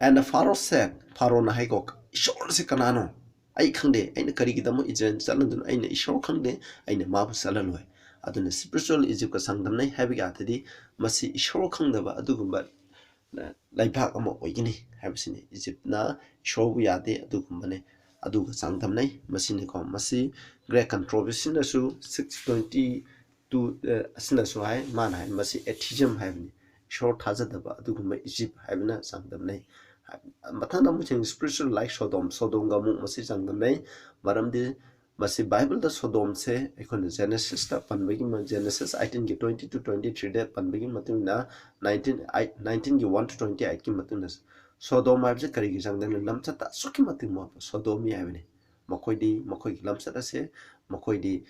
And the Pharaoh said, ꯐꯥꯔꯣꯅ ꯍꯥꯏꯀꯣ, "ꯏꯁꯣꯔꯁꯦ ꯀꯅꯥꯅꯣ? ꯑꯩ ꯈꯪꯗꯦ, ꯑꯩꯅ ꯀꯔꯤꯒꯤꯗꯃꯛ ꯏꯖꯔꯦꯜ ꯆꯠꯅꯗꯨꯅ ꯑꯩꯅ ꯏꯁꯣꯔ ꯈꯪꯗꯦ, ꯑꯩꯅ ꯃꯥꯕꯨ ꯆꯠꯍꯜꯂꯣꯏ"꯫ ꯑꯗꯨꯅ spiritual Egyptꯀ ꯆꯥꯡꯗꯝꯅꯩ ꯍꯥꯏꯕꯒꯤ ꯑꯥꯔꯊꯗꯤ ꯃꯁꯤ ꯏꯁꯣꯔ ꯈꯪꯗꯕ ꯑꯗꯨꯒꯨꯝꯕ ꯂꯩꯕꯥꯛ ꯑꯃ ꯑꯣꯏꯒꯅꯤ ꯍꯥꯏꯕꯁꯤꯅꯤ꯫ ꯏꯖꯤꯞꯅ ꯏꯁꯣꯔꯕꯨ ꯌꯥꯗꯦ ꯑꯗꯨꯒꯨꯝꯕꯅꯤ, ꯑꯗꯨꯒ ꯆꯥꯡꯗꯝꯅꯩ꯫ ꯃꯁꯤꯅꯤꯀꯣ, ꯃꯁꯤ Great Controversyꯅꯁꯨ six twenty two ꯑꯁꯤꯅꯁꯨ ꯍꯥꯏ, ꯃꯥꯅ ꯍꯥꯏ ꯃꯁꯤ atheism ꯍꯥꯏꯕꯅꯤ, ꯏꯁꯣꯔ ꯊꯥꯖꯗꯕ ꯑꯗꯨꯒꯨꯝꯕ ꯏꯖꯤꯞ ꯍꯥꯏꯕꯅ ꯆꯥꯡꯗꯝꯅꯩ꯫ ꯃꯊꯪꯗ ꯑꯃꯨꯛ ꯊꯦꯡꯅ spiritual like Sodom, ꯁꯣꯗꯣꯝꯒ ꯑꯃꯨꯛ ꯃꯁꯤ ꯆꯥꯡꯗꯝꯅꯩ꯫ ꯃꯔꯝꯗꯤ ꯃꯁꯤ ꯕꯥꯏꯕꯜꯗ ꯁꯣꯗꯣꯝꯁꯦ ꯑꯩꯈꯣꯏꯅ Genesisꯇ ꯄꯟꯕꯒꯤ ꯃ-, Genesis eighteenꯒꯤ twenty to twenty threeꯗ ꯄꯟꯕꯒꯤ ꯃꯇꯨꯡ ꯏꯟꯅ nineteen, nineteenꯒꯤ one to twenty eightꯀꯤ ꯃꯇꯨꯡꯗ ꯁꯣꯗꯣꯝ ꯍꯥꯏꯕꯁꯦ ꯀꯔꯤꯒꯤ ꯆꯥꯡꯗꯝꯅꯣ? ꯂꯝꯆꯠꯇ ꯑꯁꯨꯛꯀꯤ ꯃꯇꯤꯛ ꯃꯣꯠꯄ ꯁꯣꯗꯣꯝ ꯃꯤ ꯍꯥꯏꯕꯅꯤ꯫ ꯃꯈꯣꯏꯗꯤ ꯃꯈꯣꯏꯒꯤ ꯂꯝꯆꯠ ꯑꯁꯦ ꯃꯈꯣꯏꯗꯤ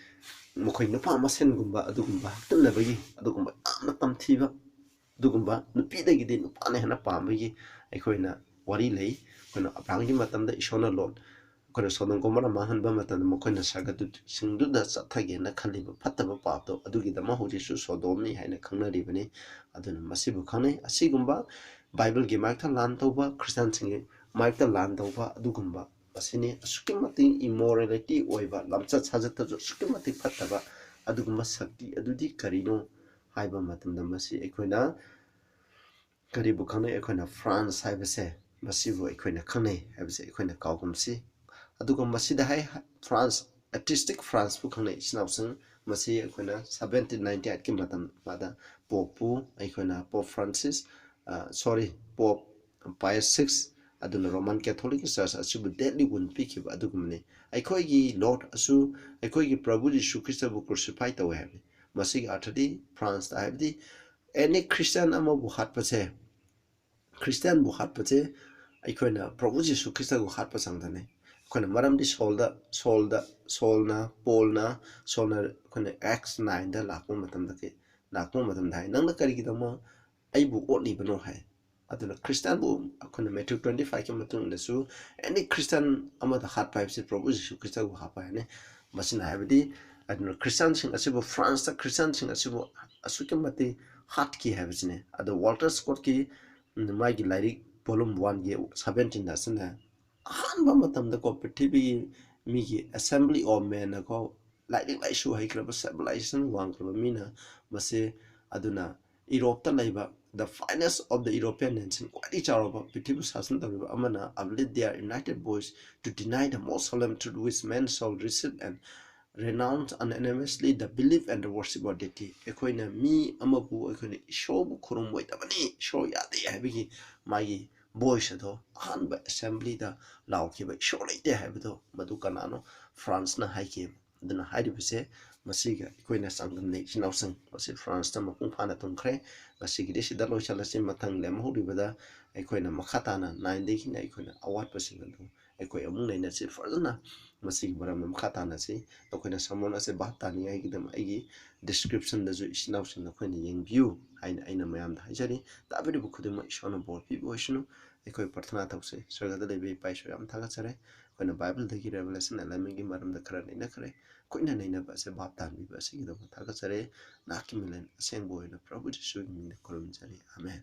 ꯃꯈꯣꯏ ꯅꯨꯄꯥ ꯃꯁꯦꯟꯒꯨꯝꯕ ꯑꯗꯨꯒꯨꯝꯕ ꯍꯛꯇꯅꯕꯒꯤ ꯑꯗꯨꯒꯨꯝꯕ ꯌꯥꯝꯅ ꯇꯝꯊꯤꯕ ꯑꯗꯨꯒꯨꯝꯕ ꯅꯨꯄꯤꯗꯒꯤꯗꯤ ꯅꯨꯄꯥꯅ ꯍꯦꯟꯅ ꯄꯥꯝꯕꯒꯤ ꯑꯩꯈꯣꯏꯅ ꯋꯥꯔꯤ ꯂꯩ꯫ ꯑꯩꯈꯣꯏꯅ ꯑꯕ꯭ꯔꯥꯍꯝꯒꯤ ꯃꯇꯝꯗ ꯏꯁꯣꯔꯅ ꯂꯣꯠ, ꯑꯩꯈꯣꯏꯅ ꯁꯣꯗꯣꯝ ꯒꯣꯃꯣꯔꯥ ꯃꯥꯡꯍꯟꯕ ꯃꯇꯝꯗ ꯃꯈꯣꯏꯅ ꯁꯔꯒꯗꯨꯠꯁꯤꯡꯗꯨꯗ ꯆꯠꯊꯒꯦꯅ ꯈꯜꯂꯤꯕ ꯐꯠꯇꯕ ꯄꯥꯞꯇꯣ, ꯑꯗꯨꯒꯤꯗꯃꯛ ꯍꯧꯖꯤꯛꯁꯨ ꯁꯣꯗꯣꯝꯅꯤ ꯍꯥꯏꯅ ꯈꯪꯅꯔꯤꯕꯅꯤ꯫ ꯑꯗꯨꯅ ꯃꯁꯤꯕꯨ ꯈꯪꯅꯩ꯫ ꯑꯁꯤꯒꯨꯝꯕ ꯕꯥꯏꯕꯜꯒꯤ ꯃꯥꯌꯣꯛꯇ ꯂꯥꯟ ꯇꯧꯕ, ꯈ꯭ꯔꯤꯁꯇꯥꯟꯁꯤꯡꯒꯤ ꯃꯥꯌꯣꯛꯇ ꯂꯥꯟ ꯇꯧꯕ ꯑꯗꯨꯒꯨꯝꯕ ꯃꯁꯤꯅꯤ꯫ ꯑꯁꯨꯛꯀꯤ ꯃꯇꯤꯛ immorality ꯑꯣꯏꯕ, ꯂꯝꯆꯠ ꯁꯥꯖꯠꯇꯁꯨ ꯑꯁꯨꯛꯀꯤ ꯃꯇꯤꯛ ꯐꯠꯇꯕ ꯑꯗꯨꯒꯨꯝꯕ ꯁꯛꯇꯤ ꯑꯗꯨꯗꯤ ꯀꯔꯤꯅꯣ ꯍꯥꯏꯕ ꯃꯇꯝꯗ ꯃꯁꯤ ꯑꯩꯈꯣꯏꯅ ꯀꯔꯤꯕꯨ ꯈꯪꯅꯩ? ꯑꯩꯈꯣꯏꯅ ꯐ꯭ꯔꯥꯟꯁ ꯍꯥꯏꯕꯁꯦ, ꯃꯁꯤꯕꯨ ꯑꯩꯈꯣꯏꯅ ꯈꯪꯅꯩ ꯍꯥꯏꯕꯁꯦ ꯑꯩꯈꯣꯏꯅ ꯀꯥꯎꯒꯨꯝꯁꯤ꯫ ꯑꯗꯨꯒ ꯃꯁꯤꯗ ꯍꯥꯏ, ꯐ꯭ꯔꯥꯟꯁ, atheistic ꯐ꯭ꯔꯥꯟꯁꯄꯨ ꯈꯪꯅꯩ, ꯏꯆꯤꯟ ꯏꯅꯥꯎꯁꯤꯡ꯫ ꯃꯁꯤ ꯑꯩꯈꯣꯏꯅ seventeen ninety eightꯀꯤ ꯃꯇꯝꯗ ꯄꯣꯞꯄꯨ ꯑꯩꯈꯣꯏꯅ ꯄꯣꯞ ꯐ꯭ꯔꯥꯟꯁꯤꯁ, ꯑ, sorry, ꯄꯣꯞ ꯄꯥꯌꯁ six, ꯑꯗꯨꯅ ꯔꯣꯃꯥꯟ ꯀꯦꯊꯣꯂꯤꯛꯀꯤ ꯆꯔꯆ ꯑꯁꯤꯕꯨ deadly wound ꯄꯤꯈꯤꯕ ꯑꯗꯨꯒꯨꯝꯕꯅꯤ꯫ ꯑꯩꯈꯣꯏꯒꯤ ꯂꯣꯔꯗ ꯑꯁꯨ, ꯑꯩꯈꯣꯏꯒꯤ ꯄ꯭ꯔꯚꯨ ꯖꯤꯁꯨ ꯈ꯭ꯔꯤꯁꯇꯕꯨ crucify ꯇꯧꯋꯦ ꯍꯥꯏꯕꯅꯤ꯫ ꯃꯁꯤꯒꯤ ꯑꯥꯔꯊꯗꯤ ꯐ꯭ꯔꯥꯟꯁꯇ ꯍꯥꯏꯕꯗꯤ any ꯈ꯭ꯔꯤꯁꯇꯤꯌꯥꯟ ꯑꯃꯕꯨ ꯍꯥꯠꯄꯁꯦ, ꯈ꯭ꯔꯤꯁꯇꯤꯌꯥꯟꯕꯨ ꯍꯥꯠꯄꯁꯦ ꯑꯩꯈꯣꯏꯅ ꯄ꯭ꯔꯚꯨ ꯖꯤꯁꯨ ꯈ꯭ꯔꯤꯁꯇꯕꯨ ꯍꯥꯠꯄ ꯆꯥꯡꯗꯝꯅꯩ꯫ ꯑꯩꯈꯣꯏꯅ ꯃꯔꯝꯗꯤ ꯁꯣꯜꯗ ꯁꯣꯜꯗ ꯁꯣꯜꯅ ꯄꯣꯜꯅ ꯁꯣꯜꯅ ꯑꯩꯈꯣꯏꯅ ꯑꯦꯛꯁ ꯅꯥꯏꯟꯗ ꯂꯥꯛꯄ ꯃꯇꯝꯗ ꯀꯩ- ꯂꯥꯛꯄ ꯃꯇꯝꯗ ꯍꯥꯏ, "ꯅꯪꯅ ꯀꯔꯤꯒꯤꯗꯃꯛ ꯑꯩꯕꯨ ꯑꯣꯠꯂꯤꯕꯅꯣ?" ꯍꯥꯏ꯫ ꯑꯗꯨꯅ ꯈ꯭ꯔꯤꯁꯇꯥꯟꯕꯨ ꯑꯩꯈꯣꯏꯅ ꯃꯦꯊ꯭ꯌꯨ ꯇ꯭ꯋꯦꯟꯇꯤ ꯐꯥꯏꯚꯀꯤ ꯃꯇꯨꯡ ꯏꯟꯅꯁꯨ ꯑꯦꯅꯤ ꯈ꯭ꯔꯤꯁꯇꯥꯟ ꯑꯃꯗ ꯍꯥꯠꯄ ꯍꯥꯏꯕꯁꯤ ꯄ꯭ꯔꯚꯨ ꯖꯤꯁꯨ ꯈ꯭ꯔꯤꯁꯇꯕꯨ ꯍꯥꯠꯄ ꯍꯥꯏꯅꯤ꯫ ꯃꯁꯤꯅ ꯍꯥꯏꯕꯗꯤ ꯑꯗꯨꯅ ꯈ꯭ꯔꯤꯁꯇꯥꯟꯁꯤꯡ ꯑꯁꯤꯕꯨ, ꯐ꯭ꯔꯥꯟꯁꯇ ꯈ꯭ꯔꯤꯁꯇꯥꯟꯁꯤꯡ ꯑꯁꯤꯕꯨ ꯑꯁꯨꯛꯀꯤ ꯃꯇꯤꯛ ꯍꯥꯠꯈꯤ ꯍꯥꯏꯕꯁꯤꯅꯤ꯫ ꯑꯗꯣ ꯋꯥꯜꯇꯔ ꯁ꯭ꯀꯣꯠꯀꯤ ꯎꯝ, ꯃꯥꯒꯤ ꯂꯥꯏꯔꯤꯛ volume one ꯒꯤ seventeen ꯑꯁꯤꯅ ꯑꯍꯥꯟꯕ ꯃꯇꯝꯗꯀꯣ ꯄ꯭ꯔꯤꯊꯤꯕꯤꯒꯤ ꯃꯤꯒꯤ assembly of men ꯀꯣ ꯂꯥꯏꯔꯤꯛ ꯂꯥꯏꯁꯨ ꯍꯩꯈ꯭ꯔꯕ civilization ꯋꯥꯡꯈ꯭ꯔꯕ ꯃꯤꯅ ꯃꯁꯤ ꯑꯗꯨꯅ ꯌꯨꯔꯣꯞꯇ ꯂꯩꯕ the finest of the European nation, ꯈ꯭ꯋꯥꯏꯗꯒꯤ ꯆꯥꯎꯔꯕ ꯄ꯭ꯔꯤꯊꯤꯕꯤ ꯁꯥꯁꯟ ꯇꯧꯔꯤꯕ ꯑꯃꯅ unleash their united voice to deny the most solemn truth which men shall receive and renounce unanimously the belief and the worship of deity꯫ ꯑꯩꯈꯣꯏꯅ ꯃꯤ ꯑꯃꯕꯨ ꯑꯩꯈꯣꯏꯅ ꯏꯁꯣꯔꯕꯨ ꯈꯨꯔꯨꯝꯃꯣꯏꯗꯕꯅꯤ, ꯏꯁꯣꯔ ꯌꯥꯗꯦ ꯍꯥꯏꯕꯒꯤ ꯃꯥꯒꯤ voice ꯑꯗꯣ ꯑꯍꯥꯟꯕ assembly ꯗ ꯂꯥꯎꯈꯤꯕ ꯏꯁꯣꯔ ꯂꯩꯇꯦ ꯍꯥꯏꯕꯗꯣ ꯃꯗꯨ ꯀꯅꯥꯅꯣ? ꯐ꯭ꯔꯥꯟꯁꯅ ꯍꯥꯏꯈꯤꯕ꯫ ꯑꯗꯨꯅ ꯍꯥꯏꯔꯤꯕꯁꯦ ꯃꯁꯤꯒ ꯑꯩꯈꯣꯏꯅ ꯆꯥꯡꯗꯝꯅꯩ ꯏꯆꯤꯟ ꯏꯅꯥꯎꯁꯤꯡ꯫ ꯃꯁꯤ ꯐ꯭ꯔꯥꯟꯁꯇ ꯃꯄꯨꯡ ꯐꯥꯅ ꯊꯨꯡꯈ꯭ꯔꯦ꯫ ꯉꯁꯤꯒꯤꯗꯤ ꯁꯤꯗ ꯂꯣꯏꯁꯤꯜꯂꯁꯤ꯫ ꯃꯊꯪ ꯂꯦꯝꯍꯧꯔꯤꯕꯗ ꯑꯩꯈꯣꯏꯅ ꯃꯈꯥ ꯇꯥꯅ ꯅꯥꯏꯟꯗꯒꯤꯅ ꯑꯩꯈꯣꯏꯅ ꯑꯋꯥꯠꯄꯁꯤꯡ ꯑꯗꯨ ꯑꯩꯈꯣꯏ ꯑꯃꯨꯛ ꯅꯩꯅꯁꯤ ꯐꯖꯅ꯫ ꯃꯁꯤꯒꯤ ꯃꯔꯝꯗ ꯃꯈꯥ ꯇꯥꯅꯁꯤ꯫ ꯅꯈꯣꯏꯅ ꯁꯃꯣꯟ ꯑꯁꯦ ꯚꯥꯞ ꯇꯥꯅꯤꯡꯉꯥꯏꯒꯤꯗꯃꯛ ꯑꯩꯒꯤ description ꯗꯁꯨ ꯏꯆꯤꯟ ꯏꯅꯥꯎꯁꯤꯡ ꯅꯈꯣꯏꯅ ꯌꯦꯡꯕꯤꯌꯨ ꯍꯥꯏꯅ ꯑꯩꯅ ꯃꯌꯥꯝꯗ ꯍꯥꯏꯖꯔꯤ꯫ ꯇꯥꯕꯤꯔꯤꯕ ꯈꯨꯗꯤꯡꯃꯛ ꯏꯁꯣꯔꯅ ꯕꯣꯔ ꯄꯤꯕ ꯑꯣꯏꯁꯅꯨ꯫ ꯑꯩꯈꯣꯏ ꯄ꯭ꯔꯊꯅꯥ ꯇꯧꯁꯤ꯫ ꯁ꯭ꯋꯔꯒꯗ ꯂꯩꯕ ꯏꯄꯥ ꯏꯁꯣꯔ, ꯌꯥꯝ ꯊꯥꯒꯠꯆꯔꯦ꯫ ꯑꯩꯈꯣꯏꯅ ꯕꯥꯏꯕꯜꯗꯒꯤ revelation element ꯀꯤ ꯃꯔꯝꯗ ꯈꯔ ꯅꯩꯅꯈ꯭ꯔꯦ꯫ ꯀꯨꯏꯅ ꯅꯩꯅꯕ ꯑꯁꯦ ꯚꯥꯞ ꯇꯥꯍꯟꯕꯤꯕ ꯑꯁꯤꯒꯤꯗꯃꯛ ꯊꯥꯒꯠꯆꯔꯦ꯫ ꯅꯥꯛꯀꯤ ꯃꯤꯂꯦꯟ ꯑꯁꯦꯡꯕ ꯑꯣꯏꯅ ꯄ꯭ꯔꯚꯨ ꯖꯤꯁꯨꯒꯤ ꯃꯤꯡꯗ ꯈꯨꯔꯨꯝꯖꯔꯤ꯫ ꯑꯥꯃꯦꯟ꯫